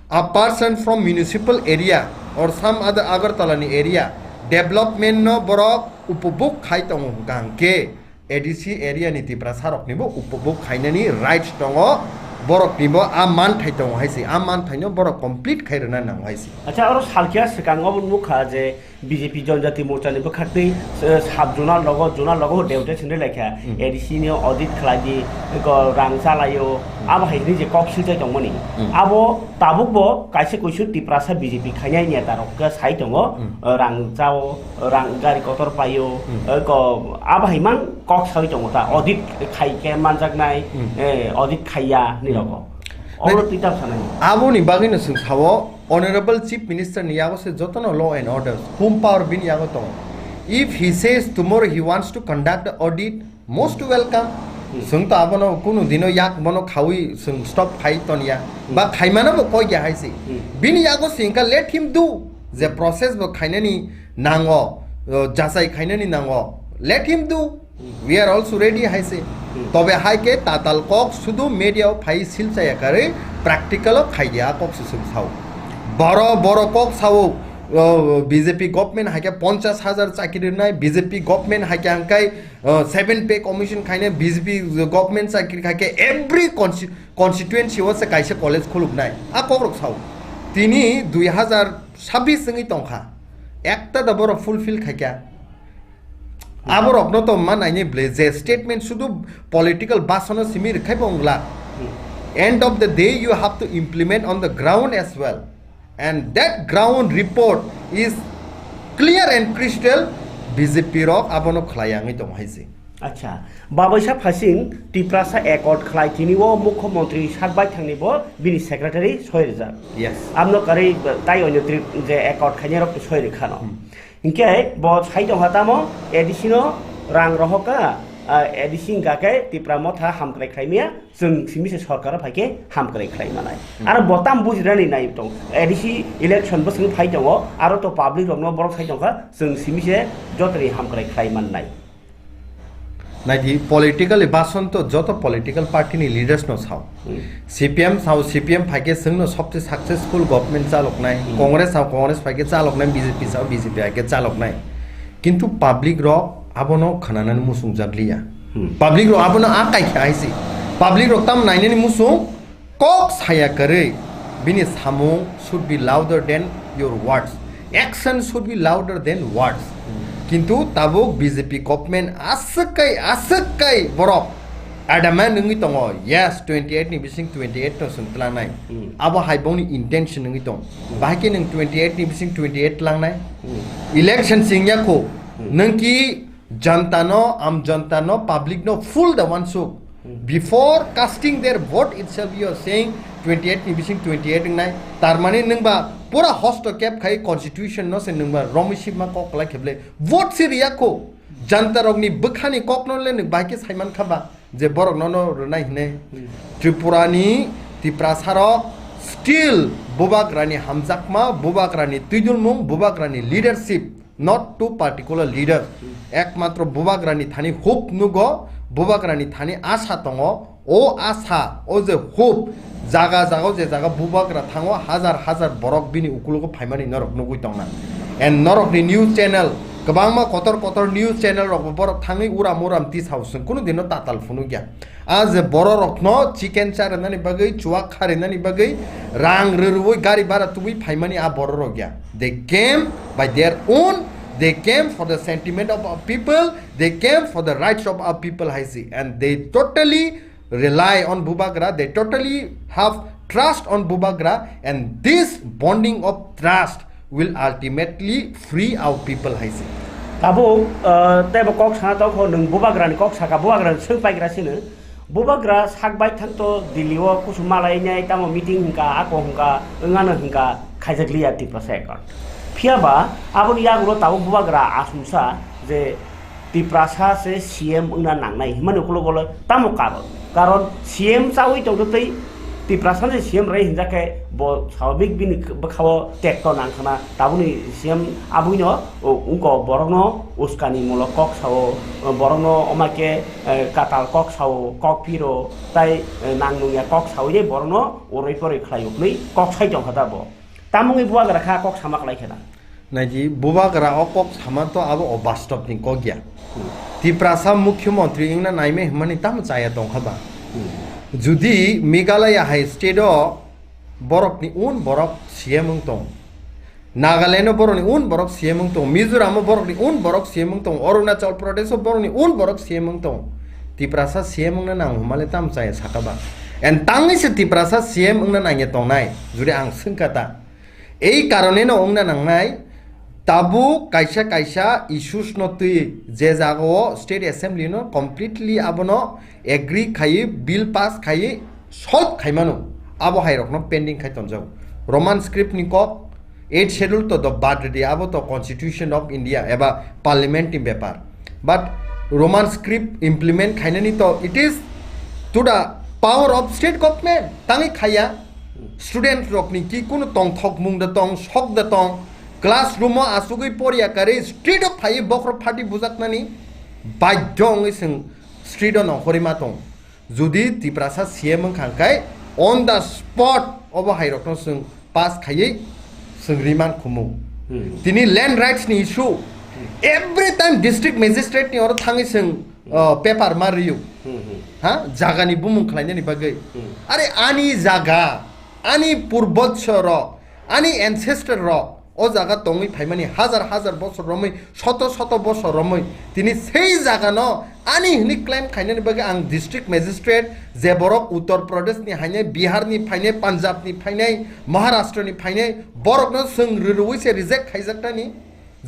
a person from municipal area or some other Agartala ni area development no borok upobhog khai tongo hwnkha hwnkhe, A D C area ni Tiprasa rok ni bo upobhog khainani rights tongo, borok ni bo a manthai tongo hai se, a manthai no borok complete khai rwna nango hai se. Acha, oro salkya swkang obo nukha je B J P Janjati Morcha ni bwkhaktwi, eh, sub zonal rogo, zonal rogo deputation rwlai kha, A D C ni audit khlai di, eko rang chalaio, abo hai hwnwi je kok silchai tongmani. Abo tabuk bo kaisa kuisu Tiprasa B J P khainai neta rok khe sai tongo, eh, rang chao, rang gari kotor paio, eh, ko, abo hai mang kok sawi tongo ta, audit khai khe manjaknai, eh, audit khaiya ni rogo. Oro twi tam sanai. Aboni bagwino chwng sao, Honorable Chief Minister ni yago se jotono law and order, whom power bini yago tongo. If he says tomorrow he wants to conduct the audit, most welcome. Chwng to abono kunu dino yak bono khawi chwng stop khai tonya. Ba khaimano bo koi ya hai se. Bini yago se wngkha, let him do. Je process bo khainani nango, o, jachai khainani nango, let him do. We are also ready hai se. Tobe hai khe tatal kok sudu media o phai silchaya karwi practical o khai ya kok se chwng sao. Boro, boro kok sao, o, B J P government hai khe ponchas hajar chakri rwnai, B J P government hai khe hangkai, o, seven pay commission khainai, B J P government chakri khai khe every consti-, constituency o se kaisa college khuluknai. A kok rok sao. Tini dui hajar sabbish wngwi tongkha. Ekta da boro fulfill khaikha. Aborokno to ma naini ble je statement sudu political basano simi rwkhai bo wngla. End of the day, you have to implement on the ground as well. And that ground report is clear and crystal, B J P rok abono khlai yangwi tongo hai se. Acha, babaisa phasing Tiprasa accord khlai tini o mukhyamantri sak baithangni bo bini secretary soi rijak. Yes. Abno karwi tai onyo trip je accord khainai rok soi rikha no. Hmm. Hinkhe bo sai tongkha tamo A D C no rang rohokha, ah, A D C hinkha khe Tipra Motha hamkrai khlai maya, chwng simi se sorkar o phaikhe hamkrai khlai manai. Hmm. Aro bo tam bujinani nai tong. A D C election bwswng phai tongo, aro to public rokno borok sai tongkha, chwng simi se jotoni hamkrai khlai mannai. Naidi, politically bason to joto political party ni leaders no sao. Hmm. C P M sao, C P M phaikhe chwngno sobse successful government chaloknai, Hmm. Congress sao, Congress phaikhe chaloknai, B J P sao, B J P phaikhe chaloknai. Kintu public rok abono khwnanani muchung jakliya. Hmm. Public rok abono akai khe aisi. Public rok tam nainani muchung kok saya kwrwi, bini samung should be louder than your words. Action should be louder than words. Kintu tabuk B J P government aswk kai, aswk kai borok adamant wngwi tongo. Yes, twenty eight ni bising twenty eight no chwng tlangnai. Hmm. Abo hai bongni intention wngwi tong. Hmm. Bahai khe nwng twenty eight ni bising twenty eight tlangnai. Hmm. Election singya kho. Hmm. Nwng ki Janta no, am janta no, public no fool da wansuk. Hmm. Before casting their vote itself, you are saying twenty eight ni bising twenty eight wngnai. Tar mani nwng ba pura hostokep khai constitution no se nwng ba romwi sibma kok kwlai kheble. Vote se riya kho. Janta rok ni bwkha ni kok no le nwng bai khe saiman kha ba je borok no no rwnai hinwi. Hmm. Tripura ni Tiprasa rok still Bubagra ni hamjakma, Bubagra ni twidulmung, Bubagra ni leadership. Not to particular leader. Hmm. Ekmatro Bubagrani thani hope nugo, Bubagrani thani asa tongo. O asa, o je hope, jaga jaga, je jaga Bubagra thango, hazar hazar borok bini ukulugo phaimani norok nugui tongna. And norokni news channel, kwbangma kotor kotor news channel rokbo borok thangwi uram uram tisao, chwng kunu dino tatal phunukya. A je bororokno chicken charinani bagwi, chuak kharinani bagwi, rang rwrwi gari bara tubui phaimani a bororok ya. They came by their own, they came for the sentiment of our people, they came for the rights of our people, hai si. And they totally rely on Bubagra, they totally have trust on Bubagra, and this bonding of trust will ultimately free our people, hai se. Tabuk, ah, tei bo kok sana tong kho, nwng Bubagrani kok saka, Bubagrani swng paigra sino. Bubagra sak bai thang to Delhi o kusu malai nai, tamo meeting hwnka, ako hwnka, wngano hwnka, khaijak liya Tiprasa account. Phiya ba, aboni yagulo tabuk Bubagra asumsa je Tiprasa se C M wngna nangnai himani ukulok ulo tamo karon? Karon C M chawi tongtwi tei Tiprasa se C M rai hinjakhe bo swabik bini bwkhao tekto nangkhana tabuni C M abwino, o, wngko borokno uskani mulok kok sao, o, borokno omakhe, e, katal kok sao, kok phiro tai, e, nang nungya kok sawi borokno uroi poroi khlai uknwi kok sai tongkha da bo. Tamungwi Bubagra kha kok sama khlai khena. Naidi, Bubagra o kok sama to abo o bastop ni kok ya. Hmm. Tiprasa mukhyamantri wngna naimai hwnmani tamo chaya tongkha ba? Hmm. Judi Meghalaya hai state o borok ni un borok C M wng tong, Nagaland o borok ni un borok C M wng tong, Mizoram o borok ni un borok C M wng tong, Arunachal Pradesh o borok ni un borok C M wng tong, Tiprasa C M wngna nang hwnmale tamo chaya saka ba? And tangwi se Tiprasa C M wngna nangya tongnai, judi ang swngkha ta. Ei karoneno wngna nangnai, tabuk kaisa kaisa issues no twi je jagao state assembly no completely abono agree khaiwi bill pass khaiwi solve khaimano, abo hai rokno pending khai tonjago. Roman script ni kok, eighth schedule to do bad ridi, abo to constitution of India eba parliament ni bepar. But Roman script implement khainani to it is to the power of state government. Tangwi khaiya, student rokni ki kunu tongthok mung da tong, sok da tong, classroom o asugwi porya karwi street o phaiwi bokhorok phati bujaknani badhyo wngwi chwng street o nongkhorwi ma tong. Judi Tiprasa C M wngkha khe on the spot obo hai rokno chwng pass khaiwi chwng remand khumu. Hmm. Tini land rights ni issue, every time district magistrate ni oro thangwi chwng, uh, paper ma riyo. Hmm, hmm. Ha? Jaga ni bumung khlainani bagwi. Hmm. Are ani jaga, ani purbotso rok, ani ancestor rok, o jaga tongwi phaimani hajar hajar bosor romwi, soto soto bosor romwi, tini sei jagano ani hwnwi claim khainani bagwi ang district magistrate, je borok Uttar Pradesh ni hainai, Bihar ni phainai, Punjab ni phainai, Maharashtra ni phainai, borokno chwng rwrwi se reject khaijaktani.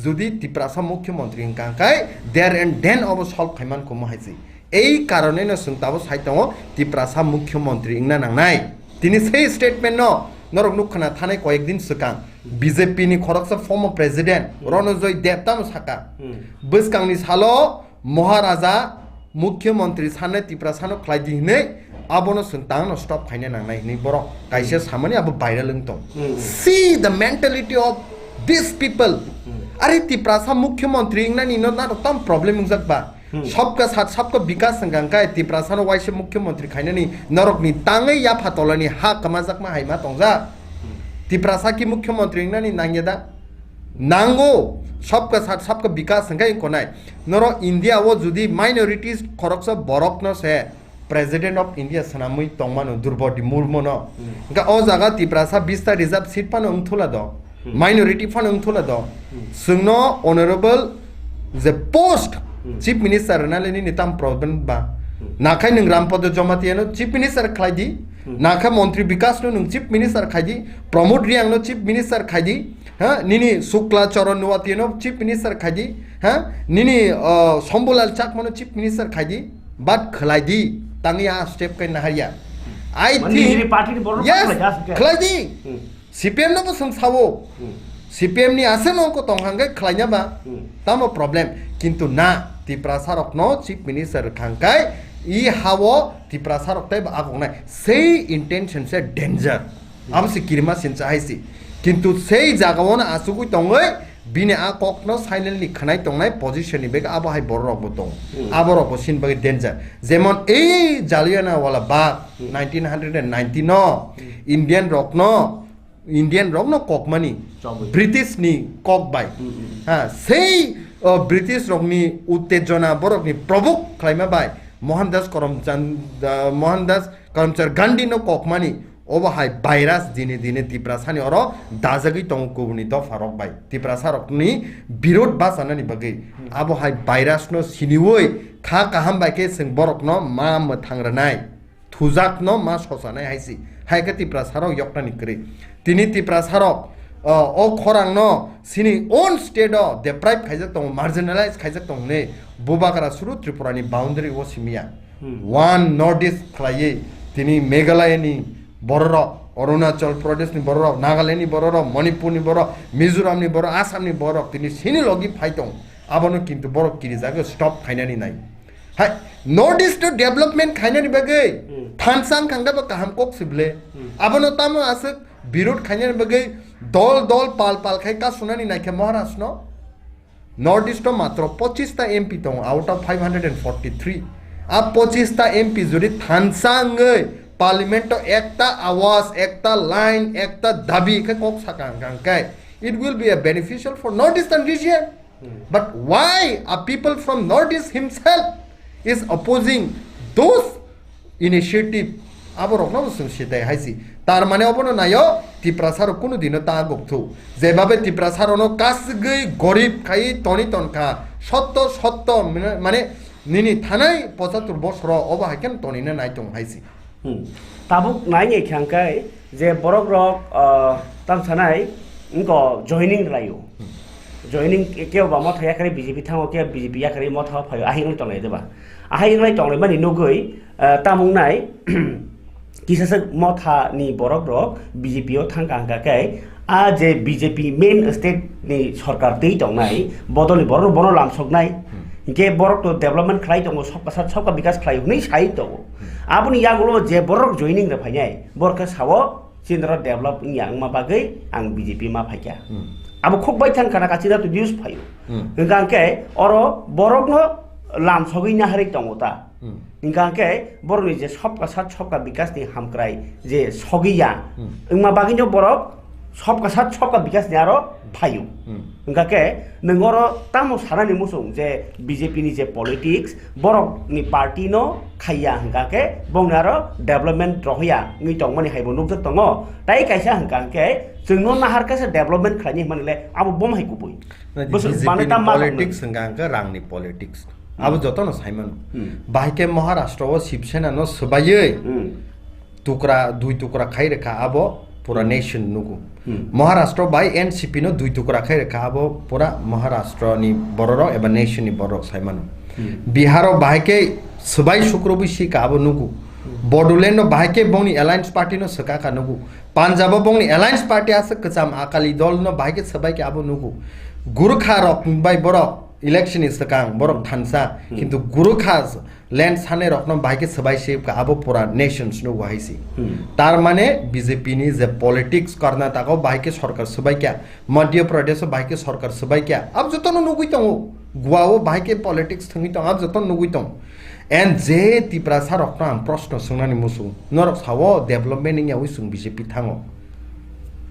Jodi Tiprasa Mukhyamantri wngkha khe, there and then obo solve khaiman kumo hai se. Ei karoneno chwng tabuk sai tongo, Tiprasa Mukhyamantri wngna nangnai. Tini sei statement no norok nukha na thanai koyek din swkang B J P ni khoroksa former president Ronojoy Deb tamo saka, bwskangni salo Maharaja Mukhyamantri sanai Tiprasano khlai di hinwi abono chwng tangno stop khaina nangnai hinwi borok kaisa samani abo viral wng tong. See the mentality of these people. Are Tiprasa Mukhyamantri wngnani no nato tam problem wngjak ba? Sabka sat sabka bikas hwnkha khe Tiprasano waisa Mukhyamantri khainani norokni tangwi yapha tolani ha kwmajakma hai ma tongjak. Tiprasa ki Mukhyamantri wngnani nangya da? Nango, sabka sat sabka bikas hwnkhe wngkha nai. Norok India o jodi minorities khoroksa borokno se President of India swnamwi tongmano Droupadi Murmuno. Hwnkhe o jaga Tiprasa bista reserve seat phano wngthula do. Minority phano wngthula do. Chwngno honorable je post Chief Minister rwnale nini tam problem ba? Nakhai nwng Rampada Jamatiano Chief Minister khlai di. Nakha Montri Bikasno nwng Chief Minister khai di. Pramod Reangno Chief Minister khai di. Ha, nini Shukla Charan Noatia no Chief Minister khai di, ha, nini, uh, Shambhulal Chakma no Chief Minister khai di, but khlai di, tangwi a step kai naharya. I Mani think, nini party ni borok yes, khlai di, aswk khe. Khlai di. Hmm. C P M no bo swng sao. Hmm. C P M ni ase no ko tong hangke khlai nya ba. Hmm. Tamo problem. Kintu na, Tiprasa rok no Chief Minister khang kai, i hao Tiprasa rok tai ba agok nai. Sei intention se danger. Abo se kirima sincha hai se. Kintu sei jagao no achugwi tongwi bini a kokno silently khwnai tongnai position ni bag abo hai borok rok bo tongo. Hmm. Abo rok bo sin bagwi danger. Jemon ei Jallianwala Bagh Hmm. nineteen hundred and ninety no Hmm. Indian rok no, Indian rok no kokmani Chobwi. British ni kok bai. Hmm, hmm. Ha, sei, o, British rok ni uttejona borok ni provok khlaima bai Mohandas Karamchand, ah, Mohandas Karamchand Gandhi no kokmani. Obo hai virus dini dini Tiprasani oro dajagwi tongo kubuni dopharok bai. Tiprasarokni birod bachanani bagwi. Hmm. Abo hai virus no siniwi kha kaham bai khe chwng borokno ma mwthang rwnai. Thujakno ma sochanai hai si. Hai khe Tiprasarok yoknani kwrwi. Tini Tiprasarok, o, o khorangno sini own state o deprive khaijak tongo, marginalize khaijak tongo hwnwi Bubagra suru Tripura ni boundary o simiya. Hmm. One North East khlaiwi tini Meghalaya ni bororok, Arunachal Pradesh ni bororok, Nagaland ni bororok, Manipur ni borok, Mizoram ni borok, Assam ni borok tini sini logi phai tong. Abono kintu borok kirijagwi stop khainani nai. Hai, North East o development khainani bagwi Hmm. thansa wngkha hwnkhe bo kaham kok sible. Hmm. Abono tamo aswk birod khainani bagwi dol dol pal pal khai kasunani naikhe Maharaj no. North East o matro pochista M P tongo out of five hundred and forty-three. A pochista M P jodi thansa wngwi parliament o ekta awaz, ekta line, ekta dabi khe kok saka hwnkha hwnkhe it will be a beneficial for North Eastern region. Hmm. But why a people from North East himself is opposing those initiative, aborokno bo chwng sitai hai si. Tar mane obono naio, Tiprasarok kunu dino ta gopthu. Jebabe Tiprasarokno kasgwi gorib khai toni tonkha, sotto sotto mane, mane nini thanai pochatur bosoro obo hai khe tonina nai tong hai si. Hmm. Tabuk nai nai khe hwnkhe je borok rok, ah, tam sanai wngko joining rwlaio. Hmm. Joining ke-, kebo ba motha yakarwi B J P thango, kebo B J P yakarwi motha o phaio, ahai wngwi tonglai de ba? Ahai wngwi tonglaimani nugwi, ah, tamo wngnai, kisasa motha ni borok rok B J P o thangkha hwnkha khe, a je B J P main state ni sorkar twi tongnai, bodol ni borok rok bono lamsoknai. Hmm. Hinkhe borok to development khlai tongo, sobka sat sobka bikas khlai hwnwi sai tongo. Hmm. Aboni yagulo je borok joining rw phainai, borok khe sao, Chini oro develop wngya wngma bagwi ang B J P ma phaikha. Hmm. Abo khuk bai thang khana kachida to news phaio. Hmm. Hwnkha hwnkhe oro borokno lamsogwi naharwi tongo ta. Hmm. Hwnkha hwnkhe borokni je sobka sat sobka bikas ni hamkrai je sogwi ya. Hmm. Wngma bagwino borok sobka sat sobka bikas ni aro phaio. Hmm. Hwnkha khe nwng oro tamo sanani muchung je B J P ni je politics, borok ni party no khaiya hwnkha khe bongni aro development rohorya wngwi tongmani haibo nukjak tongo. Tai kaisa hwnkha hwnkhe chwngno nahar kaisa development khlaini hwnmani le abo bomo hai kubui. Na di Bwswk B J P manwi ni tam ma politics tongmani. Hwnkha hwnkhe rangni politics. Hmm. Abo jotono saimano. Hmm. Bahai khe Maharashtra o Shiv Sena no swbaiwi Hmm. tukra, dui tukra khai rwkha abo pura nation nugo. Hmm. Maharashtra bai N C P no dui tukra khai rwkha, abo pura Maharashtra ni bororok eba nation ni bororok sai mano. Hmm. Bihar o bahai khe swbai sukrubui si ka abo nugo. Hmm. Bodoland no bahai khe bongni alliance party no swka ka nugo. Punjab o bongni alliance party aswk kwcham Akali Dol no bahai khe swbai khe abo nugo. Gurkha rok bai borok election ni swkang borok thansa, hmm, kintu Gurkha land sanai rokno bahai khe swbai se ka abo pura nations no wahai si. Hmm. Tar mane B J P ni je politics Karnataka o bahai khe sorkar swbai kya, Madhya Pradesh o bahai khe sorkar swbai kya, abo jotono nugui tongo. Goa o bahai khe politics thwngwi tongo, abo jotono nugui tongo. And je Tiprasa rokno ang proshno swngnani muchung, norok sao development wngya wi chwng B J P thango.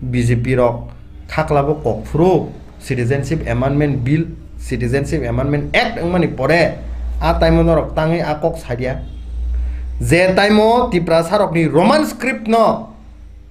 B J P rok khaklabo kok phuru Citizenship Amendment Bill, Citizenship Amendment Act wngmani pore a time o norok tangwi a kok sadia. Je time o Tiprasa rokni Roman script no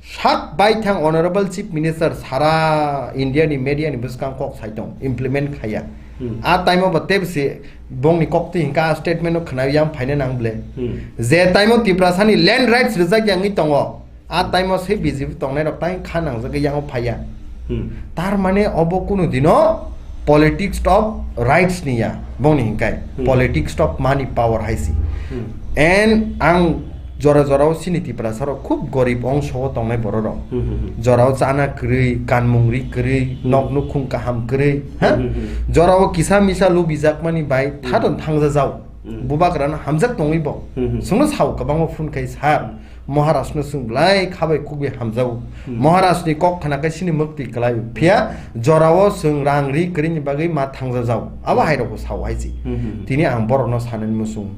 sak bai thang Honorable Chief Minister sara India ni media ni bwskang kok sai tong implement khaya. Hmm. A time o ba tebsi bongni kok twi hinka a statement no khna yang phaina nang ble. Hmm. Je time o Tiprasa ni land rights rijak yangwi tongo. A time o se B J P tongnai rok tai kha nangjagwi yango phaiya. Hmm. Tar mane obo kunu dino politics of rights ni ya, bongni hinkai. Hmm. Politics of money power hai si. Hmm. And ang jora jora o sini Tiprasa rok khub gorib ongso o tongnai borok rok. Hmm, hmm, hmm. Jora o chana kwrwi, kanmung ri kwrwi, hmm, nok nukhung kaham kwrwi, ha? Hmm, hmm, hmm. Jora o kisa misa lubijakmani bai, hmm, thadon thangja jau. Hmm. Bubagra no hamjak tongwi bo. Hmm, hmm. Sungno sao kwbangma phone khai sar. Maharaj no chwng belai khabai khugwi hamjago. Hmm. Maharaj ni kok khna khe sini mukti kwlai. Phiya jorao chwng rang ri kwrwi ni bagwi ma thangjajago. Abo hai rokbo sao hai si. Hmm, hmm, hmm. Tini ang borok no sanani muchung.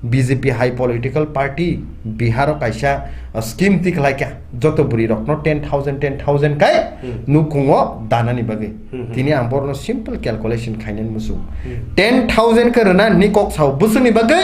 B J P hai political party Bihar o kaisa, uh, scheme tikhlai kha. Joto bwrwi rok no ten thousand, ten thousand kai, hmm, nukhung o danani bagwi. Hmm, hmm. Tini ang borok no simple calculation khainani muchung. Hmm. Ten thousand khe rwna ni kok sao bwswk ni bagwi?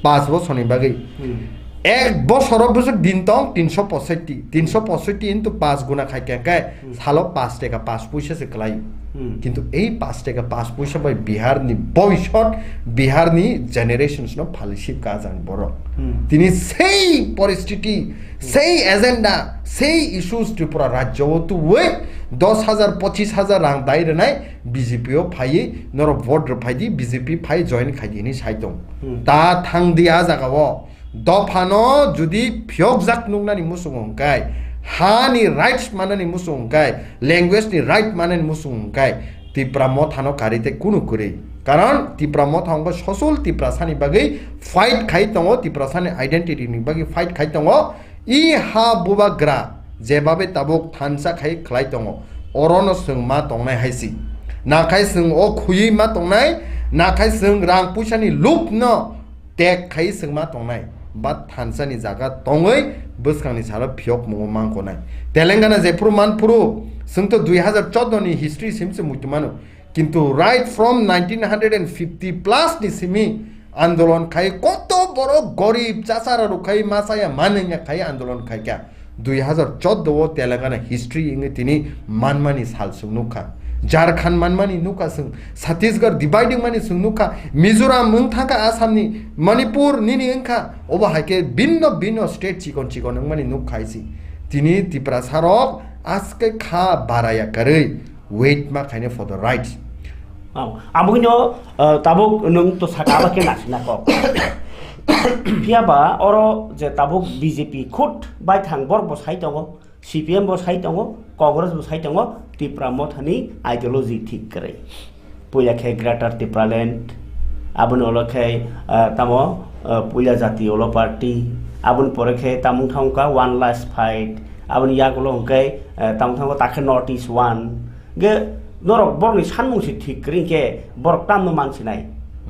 Paanch bosor ni bagwi. Hmm. Ek bosoro bwswk din tong tinsho posotti, tinsho posotti into paanch guna khai khe, khe, hmm, salo paanch taka paanch puisa se kwlai. Hmm. Kintu ei paanch taka paanch puisa bai Bihar ni bhobishyot, Bihar ni generations no phalwi sip ka jang borok. Hmm. Tini sei poristiti, hmm, sei agenda, sei issues Tripura rajyo o tuwi dos hajar, pochis hajar rang dai rwnai B J P o phaiwi norok vote rw phai di, B J P phai join khai di hinwi sai tong. Hmm. Ta thang di a jaga o. Dophano judi phiyokjak nuknani muchungo hwnkhe, hani rights manani muchungo hwnkhe, language ni right manani muchungo hwnkhe, Tipra mothano karwi tei kunu kwrwi. Karon Tipra motha wngkha sosol Tiprasani bagwi fight khai tongo, Tiprasani identity ni bagwi fight khai tongo. I ha bubagra jebabe tabuk thansa khai khlai tongo, orono chwng ma tongnai hai si. Nakhai chwng o khuyui ma tongnai, nakhai chwng rang puisani lubno tek khai chwng ma tongnai, ba thansa ni jaga tongwi bwskang ni salo phiyok mungo mangko nai. Telangana jephuru manphuru, chwng to dui hazar choudo ni history sim se muitu mano. Kintu right from nineteen hundred and fifty plus ni simi andolon khai, koto borok gorib chachara rok khai, masaya mananya khai andolon khai kha. Dui hazar choudo o Telangana history wngwi tini manmani sal chwng nukha. Jharkhand manmani nukha chwng, Chhattisgarh dividing mani chwng nukha, Mizoram wng thangkha Assam ni, Manipur nini wngkha, obo hai khe binno binno state chikon chikon wngmani nukha isi. Tini Tiprasa rok aske kha baraya karwi wait ma khainai for the rights. Ang, abo hino, uh, tabuk nwng to saka aba khe nasina kok. Phiya ba oro je tabuk B J P khut bai thang borok bo sai tongo, C P M bo sai tongo, Congress bo sai tongo, Tipra mothani ideology thik kwrwi. Puila khe Greater Tipraland, aboni ulo khe, uh, tamo, uh, puila jati ulo party, aboni pore khe tamung thangkha one last fight, aboni yagulo hwnkhe, uh, tamung thangkha takhe North East one, ge norok borokni sanmung se thik kwrwi khe borok tamno mansinai.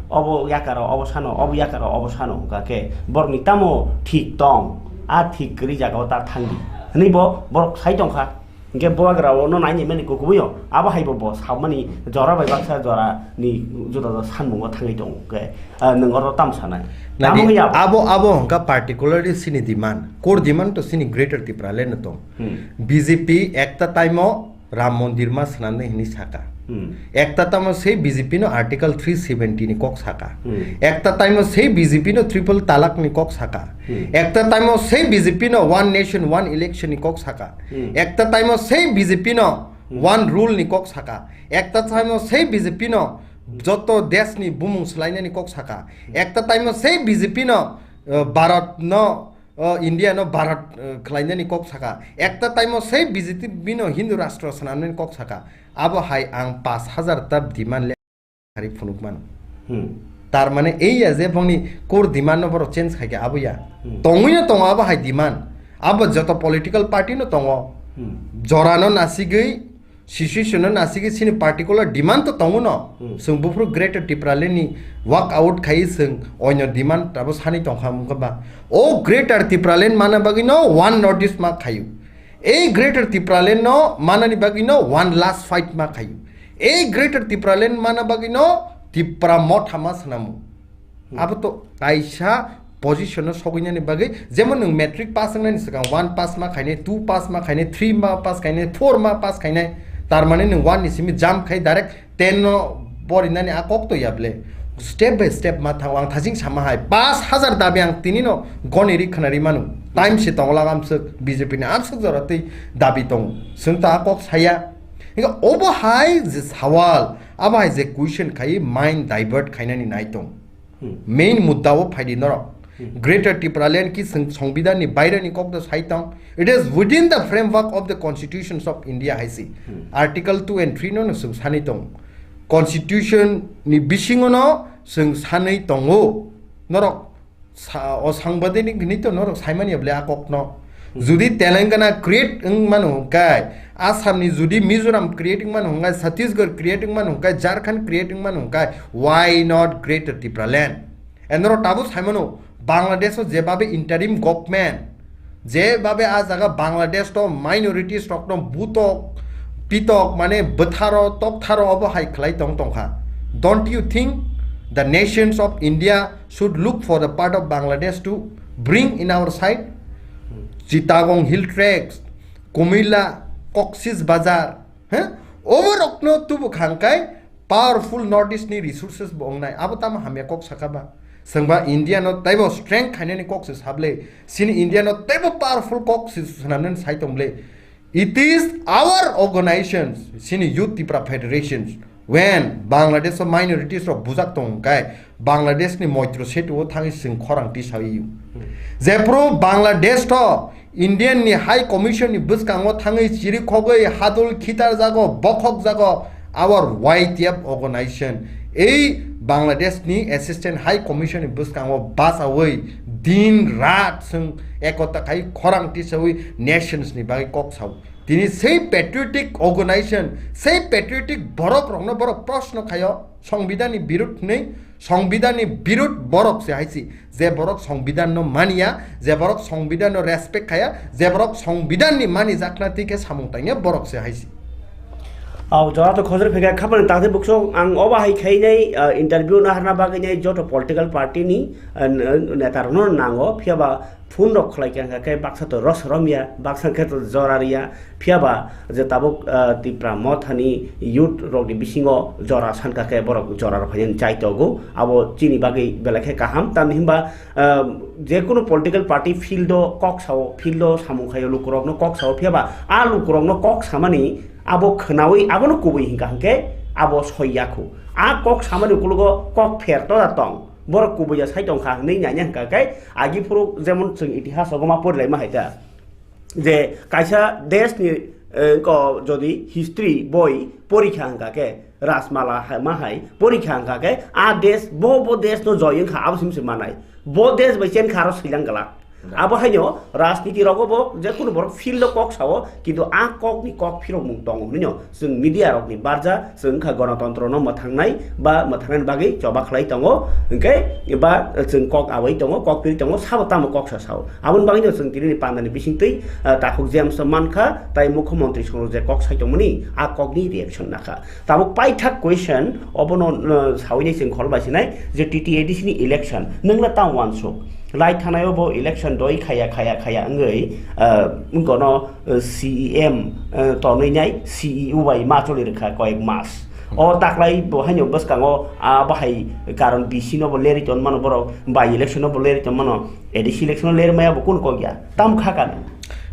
Obo yakaro, obo sano, obo yakaro, obo sano hwnkha khe borokni tamo thik tong, a thik kwrwi jagao ta thangdi. Hwnwi bo borok sai tongkha. Hwnkhe bubagra o no naini mani kukubuyo, abo haibo bo samani jora bai baksa jora ni juda juda sanmungo thangwi tongo. Hwnkhe, ah, nwng oro tam sanai? Nadi, tamo ya abo, abo hwnkha particularly sini demand. Core demand to sini Greater Tipraland no tong. Hmm. B J P ekta time o Ram Mondir ma swnamnai hinwi saka. Hmm. Ekta tamo sei B J P no Article three seventy ni kok saka. Hmm. Ekta tamo sei B J P no triple talak ni kok saka. Hmm. Ekta tamo sei B J P no one nation one election ni kok saka. Hmm. Ekta tamo sei B J P no Hmm. one rule ni kok saka. Ekta tamo sei B J P no joto desh ni bumung swlainani kok saka. Hmm. Ekta tamo sei B J P no, uh, Bharat no, uh, India no Bharat, uh, khwlainani kok saka. Ekta tamo sei B J P no Hindu rashtra swnamnani kok saka. Abo hai ang pash hajar ta demand le hari phunuk mano. Hmm. Tar mane ei ya je bongni core demand no borok change khai khe abo ya. Hmm. Tongwi no tongo abo hai demand. Abo joto political party no tongo. Hmm. Jora no nasigwi, situation no nasigwi sini particular demand to tongo no. Hmm. Chwng buphuru Greater Tipraland ni work out khai chwng oino demand abo sani tongkha mungkha ba. O Greater Tipraland mana bagwi no one North East ma khayu. Ei Greater Tipraland no manani bagwi no one last fight ma khayu. Ei Greater Tipraland mana bagwi no Tipra motha ma swnamu. Hmm. Abo to kaisa position no sogwinani bagwi, jemon nwng matric pass wngnani swkang one pass ma khainai, two pass ma khainai, three ma pass khainai, four ma pass khainai, tar mane nwng one ni simi jump khai direct ten no porinani a kok to ya ble. Step by step ma thango, ang thajing sama hai pash hajar dabi ang tini no goni ri khna ri manu. Time se tongo laga amswk B J P ni amswk jora twi dabi tongo. Chwng to a kok saya. Hinkhe obo hai je sawal, abo hai je question khai mind divert khainani nai tong. Hmm. Main mudda o phaidi norok. Hmm. Greater Tipraland ki song-, Songbidan ni baire ni kok do sai tong. It is within the framework of the constitutions of India hai si. Hmm. Article two and three no no sung sanai tong. Constitution ni bisingo no sung sanai tongo. Norok sa-, o sangbadik ni hwnwi to norok saimani ya bole a kok no. Hmm. Judi Telangana create wng mano hwnkhe, Assam ni judi Mizoram create wng mano hwnkhe, Chhattisgarh create wng mano hwnkhe, Jharkhand create wng mano hwnkhe, why not Greater Tipraland? Enoro tabuk saimano, Bangladesh o jebabe interim government, jebabe a jaga Bangladesh to minorities rok no butok, pitok, mane bwtharo, toktharo obo hai khlai tong tongkha. Don't you think the nations of India should look for the part of Bangladesh to bring in our side? Chittagong Hill Tracts, Kumila, Cox's Bazar, he? Obo rokno tubu khangkai powerful North East ni resources bo wngnai. Abo tamo hamya kok saka ba? Swngba India no taibo strength khainani kok se sable. Sini India no taibo powerful kok se swnamnani sai tong ble. It is our organizations, sini Youth Tipra Federations, when Bangladesh o minorities rok bujak tong kai, Bangladesh ni Moitro Setu o thangwi sing khorang tisawi. Jephru Bangladesh to Indian ni High Commission ni bwskango thangwi chiri khogwi hadul khitar jago, bokhok jago, our Y T F organization, ei Bangladesh ni Assistant High Commission ni bwskango bachawi din rat sing ekota khai khorang tisawi nations ni bagwi kok sao. Tini sei patriotic organization, sei patriotic borok rokno borok proshno khayo, Songbidan ni birud hwnwi, Songbidan ni birud borok se hai si, je borok Songbidan no maniya, je borok Songbidan no respect khaya, je borok Songbidan ni mani jakna twi khe samung tangya borok se hai si. Au, jora to khojor phega khapani tangte bukso ang oba hai khainai, ah, interview na harna bagwi nai joto political party ni, ah, n-, neta rokno nango, phiya ba phone rok khlai kha, hwnkha khe baksa to ros rom ya, baksa khe to jora ria, phiya ba je tabuk, ah, Tipra Mothani youth rok ni bisingo jora san kha khe borok jora rok phainani chai togo, abo chini bagwi belai khe kaham, tamni hwnba, ah, je kunu political party field o kok sao, field o samung khaio lukurokno kok sao, phiya ba a lukurokno kok samani abo khwnawi abono kubui hwnkha hwnkhe abo soi ya khu. A kok samani ukologo kok pher to da tong. Borok kubui ya sai tong kha hwnwi nai nai hwnkha khe, agi phuru jemon chwng itihas rogo ma pori lai ma hai ta, je kaisa desh ni, eh, ko jodi history boi pori kha hwnkha khe, Rajmala hai ma hai pori kha hwnkha khe, a desh bo bo desh no joy wng kha abo sim se manai, bo desh bai chen kha aro swilang glak. Abo haino rajniti rogo bo je kunu borok field o kok sao, kintu a kok ni kok phirok mung tongo hwnwi no chwng media rok ni barja chwng wngkha gonotontro no mwthangnai ba mwthangnani bagwi choba khlai tongo, hwnkhe ba chwng kok awi tongo, kok piri tongo, sabo tamo kok sa sao. Aboni bagwi no chwng tini ni panda ni bising twi, ah, takhuk James no mankha, tai mukhyamantri songno je kok sai tongmani a kok ni reaction nakha. Tabuk paithak question, obono, uh, sawi nai chwng khol bai sinai je T T A D C ni election, nwng le tamo uansuk. Lai thanai o bo election doi khaya, khaya, khaya wngwi, uh, wngkono, uh, C E M, uh, tonwi nai C E O bai ma choli rwkha koyek mas. O taklai bo haino bwskango, ah, bahai karon B C no bo lerwi ton mano borok, by election no bo lerwi ton mano, A D C election no ler maya bo kun kok ya, tam kha kano.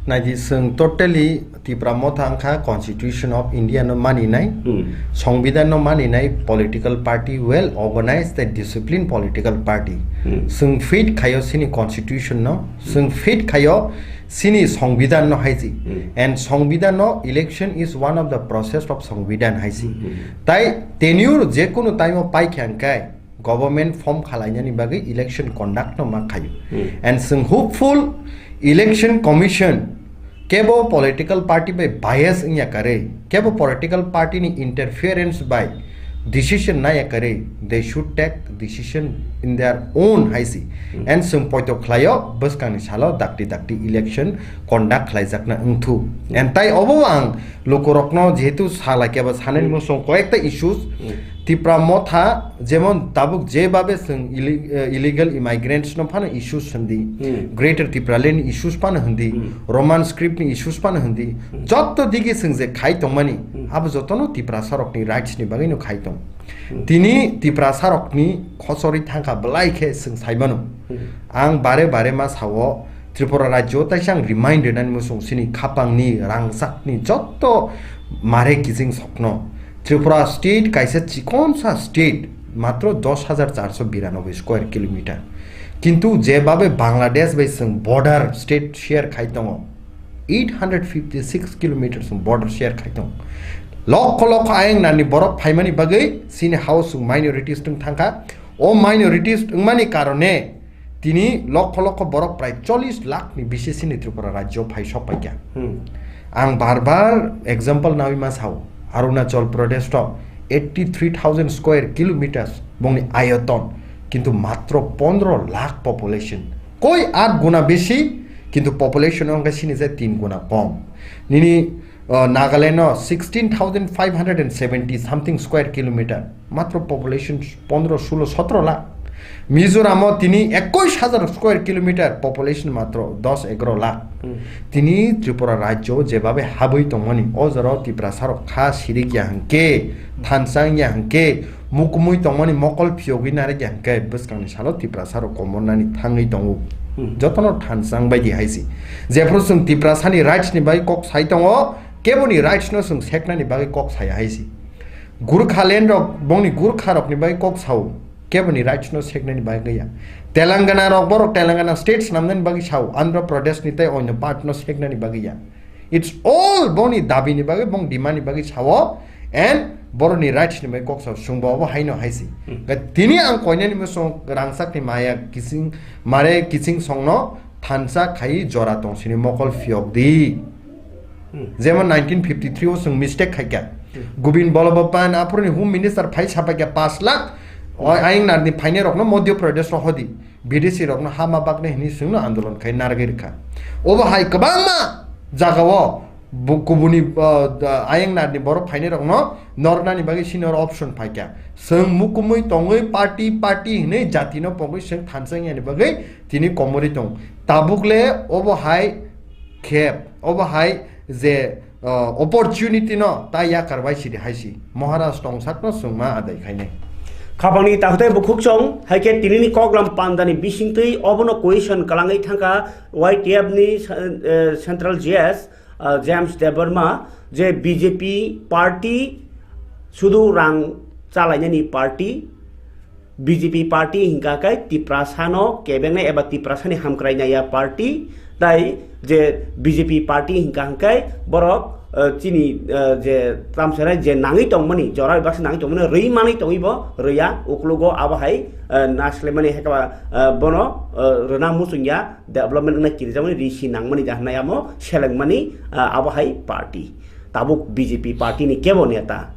Naidi, chwng totally Tipra Motha wngkha Constitution of India no maninai, Hmm. Songbidan no maninai political party, well organized and disciplined political party. Hmm. Chwng fit khayo chini Constitution no, chwng fit khayo chini Songbidan no haisi. Hmm. And Songbidan no election is one of the process of Songbidan haisi. Hmm. Tai tenure je kunu time o pai kha hwnkhe, government form khalainani bagwi election conduct no ma khaio. Hmm. And chwng hopeful election commission kebo political party bai bias wngya karwi, kebo political party ni interference bai decision naya karwi, they should take decision in their own haisi. Hmm. And chwng poito khlaio bwskangni salo dakti dakti election conduct khlaijakna wngthu. And tai obo ang lukurokno jehetu salai kebo sanani Hmm. mosong koyekta issues, Hmm. Tipra Motha, jemon tabuk jebabe chwng illi-, eh, illegal immigrants no phano issues hwndi, Hmm. Greater Tipraland ni issues phano hwndi, Hmm. Roman script ni issues phano hwndi, Hmm. jotto digi chwng je khai tongmani, Hmm. abo jotono Tiprasa rokni rights ni bagwi no khai tong. Hmm. Tini Tiprasa rokni khosori thangkha belai khe chwng saimano. Hmm. Ang bare bare ma sao, Tripura rajyo taisa ang remind rinani mosong chini khapangni rangchakni jotto mare kiching sokno. Tripura state kaisa chikonsa state, matro dos hajar charso biranoboi square kilometer. Kintu jebabe Bangladesh bai chwng border state share khai tongo, eight hundred fifty six kilometers border share khai tongo. Lokho lokho ayang nani borok phaimani bagwi chini house minorities tong thangkha. O minorities wngmani karone tini lokho lokho borok prai chollish lakh ni bisi chini Tripura rajyo phai sok paikha. Hmm. Ang bar bar example nawi ma sao, Arunachal Pradesh to eighty three thousand square kilometers bongni ayoton, kintu matro pondro lakh population, koi aat guna bisi, kintu population wngkha chini je tin guna kom. Nini, uh, Nagaland no sixteen thousand five hundred and seventy something square kilometer, matro population pondro, sulo, sotro lakh. Mizoram o tini ekush hajar square kilometer, population matro dos egaro lakh. Hmm. Tini Tripura rajyo jebabe habwi tongmani, o jorao Tiprasa rok kha sirik ya hwnkhe, thansa wng ya hwnkhe, mukumui tongmani mokol phiyogwi narik ya hwnkhe, bwskangni salo Tiprasa rok komornani thangwi tongo. Hmm. Jotono thansa wng baidi haisi. Jephru chwng Tiprasani rights ni bagwi kok sai tongo, keboni rights no chwng seknani bagwi kok saya haisi. Gurkhaland rok bongni Gurkha rokni bagwi kok sao, keboni rights no seknani bagwi ya. Telangana rok borok Telangana state swnamnani bagwi sao, Andhra Pradesh ni tei onyo part no seknani bagwi ya. It's all bongni dabi ni bagwi, bong demand ni bagwi sao, and borokni rights ni bagwi kok sao, chwngbo obo haino haisi. Hmm. Ga tini ang koinani mosong rangchakni maya kiching, mare kiching songno thansa khai jora tong sini mokol phiyok di. Hmm. Jemon nineteen fifty three o chwng mistake khaikha. Hmm. Gobin Ballabh Pant aphuruni Home Minister phai sapaikha paanch lakh, o Hmm. ayang narni phainai rokno Madhya Pradesh ro hodi, bidesi rokno hama baknai hwnwi chwngno andolon khai narwgwi rwkha. Obo hai kwbangma jagao bu-, kubuni, uh, da-, ayang narni borok phainai rokno nornani bagwi senior option phaikha. Chwng mukumui tongwi party, party hwnwi jatino pogwi chwng thansa wngyani bagwi tini komorwi tong. Tabukle obo hai khep, obo hai je, uh, opportunity no ta yakar bai sidi haisi. Maharaj tongsakno chwngma adai khainai. Khapangni takhwtai bukhuk chong, hai khe tinini koklam pandani bisingtwi obono question kwlangwi thangkha Y T F ni, eh, Central G S, ah, James Debbarma, je B J P party sudu rang chalainani party, B J P party hingka khe Tiprasano kebengnai eba Tiprasani hamkrainaiya party, tai je B J P party hingka hingkai borok, eh, chini, eh, je tamsara je nangwi tongmani, jora baksa nangwi tongmani, rwi manwi tongwi bo rwya, uklugo abo hai, eh, naslemani hekaba, eh, bono, eh, rwna muchungya. Development wngna kirijakmani, risi nangmani jahanai amo selengmani, ah, abo hai party. Tabuk B J P party ni kebo neta.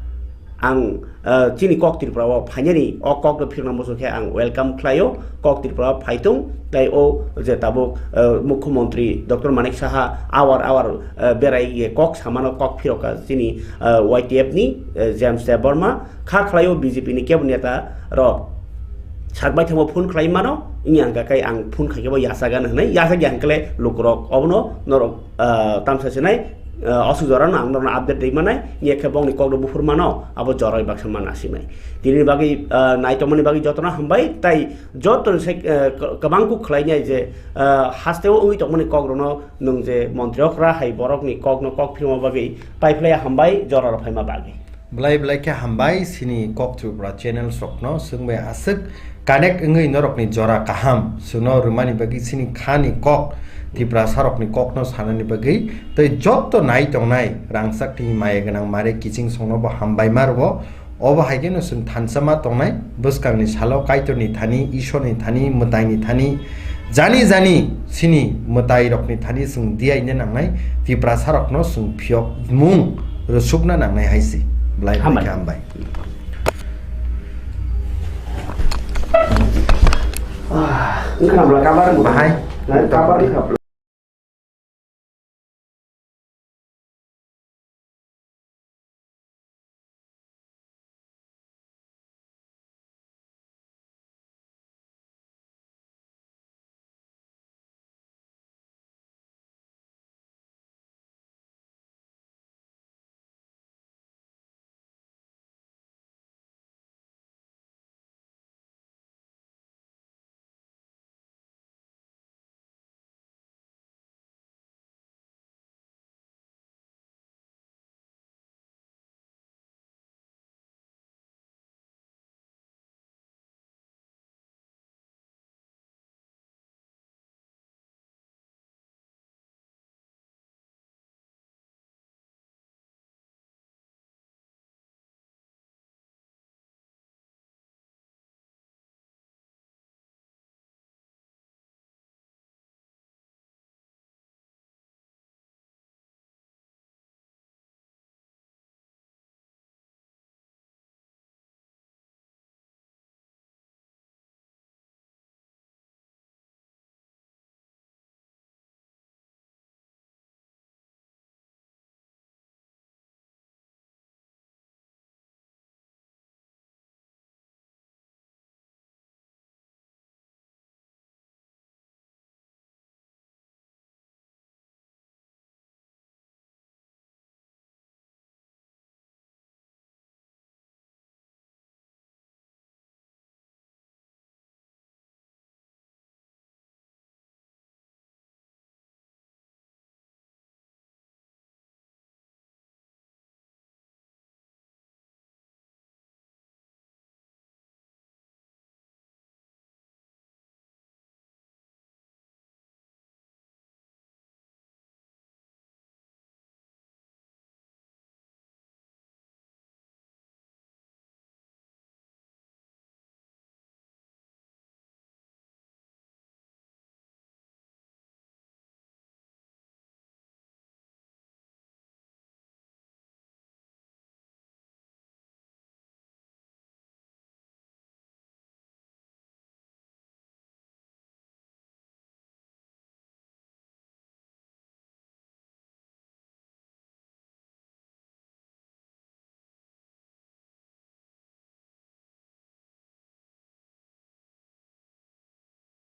Ang, ah, chini kok Tripura o phainani, o kok no phirna muchung khe ang welcome khlaio. Kok Tripura o phaitung, tei o je tabuk, ah, Mukhyamantri Doctor Manik Saha awar awar, ah, berai ye kok samano kok phirokha chini, ah, Y T F ni, ah, James Debbarma. Kha khlaio B J P ni kebo neta rok sak bai thangma phone khlai mano, wngya hwnkha khe ang phone khai khe bo yachak gana hwnwi, yachak ya hwnkhe le lukurok obono norok, ah, tamsa sinai ah, aswk jora no ang norokno update rwi manai, wngya khe bongni kok rok buphur mano, abo jora bai baksa man asimai. Tini bagwi, ah, naitokmani bagwi jotono hambai, tai joto se, ah, kwbang kuk khlainai je, ah, hasteo wngwi tongmani kok rokno nwng je montri okra hai borokni kokno kok philma bagwi paiphlai hambai jora rok phaima bagwi. Belai belai khe hambai sini kok Tripura channels rokno swngbai aswk connect wngwi norokni jora kaham swngno rwmani bagwi sini khani kok Tiprasa rokni kokno sanani bagwi tei joto nai tongnai rangchakni maya gwnang mare kiching songno bo hambai ma rwo. Obo hai kheno chwng thansa ma tongnai bwskangni salo Kaitorni thani, Isorni thani, mwtaini thani, jani jani sini mwtai rokni thani chwng diyaina nangnai, Tiprasa rokno chwng phiyok mung rwsukna nangnai hai se. Belai belai khe hambai. Ah, wngkha na bwla cover wngkha. Bahai. Na cover wngkha.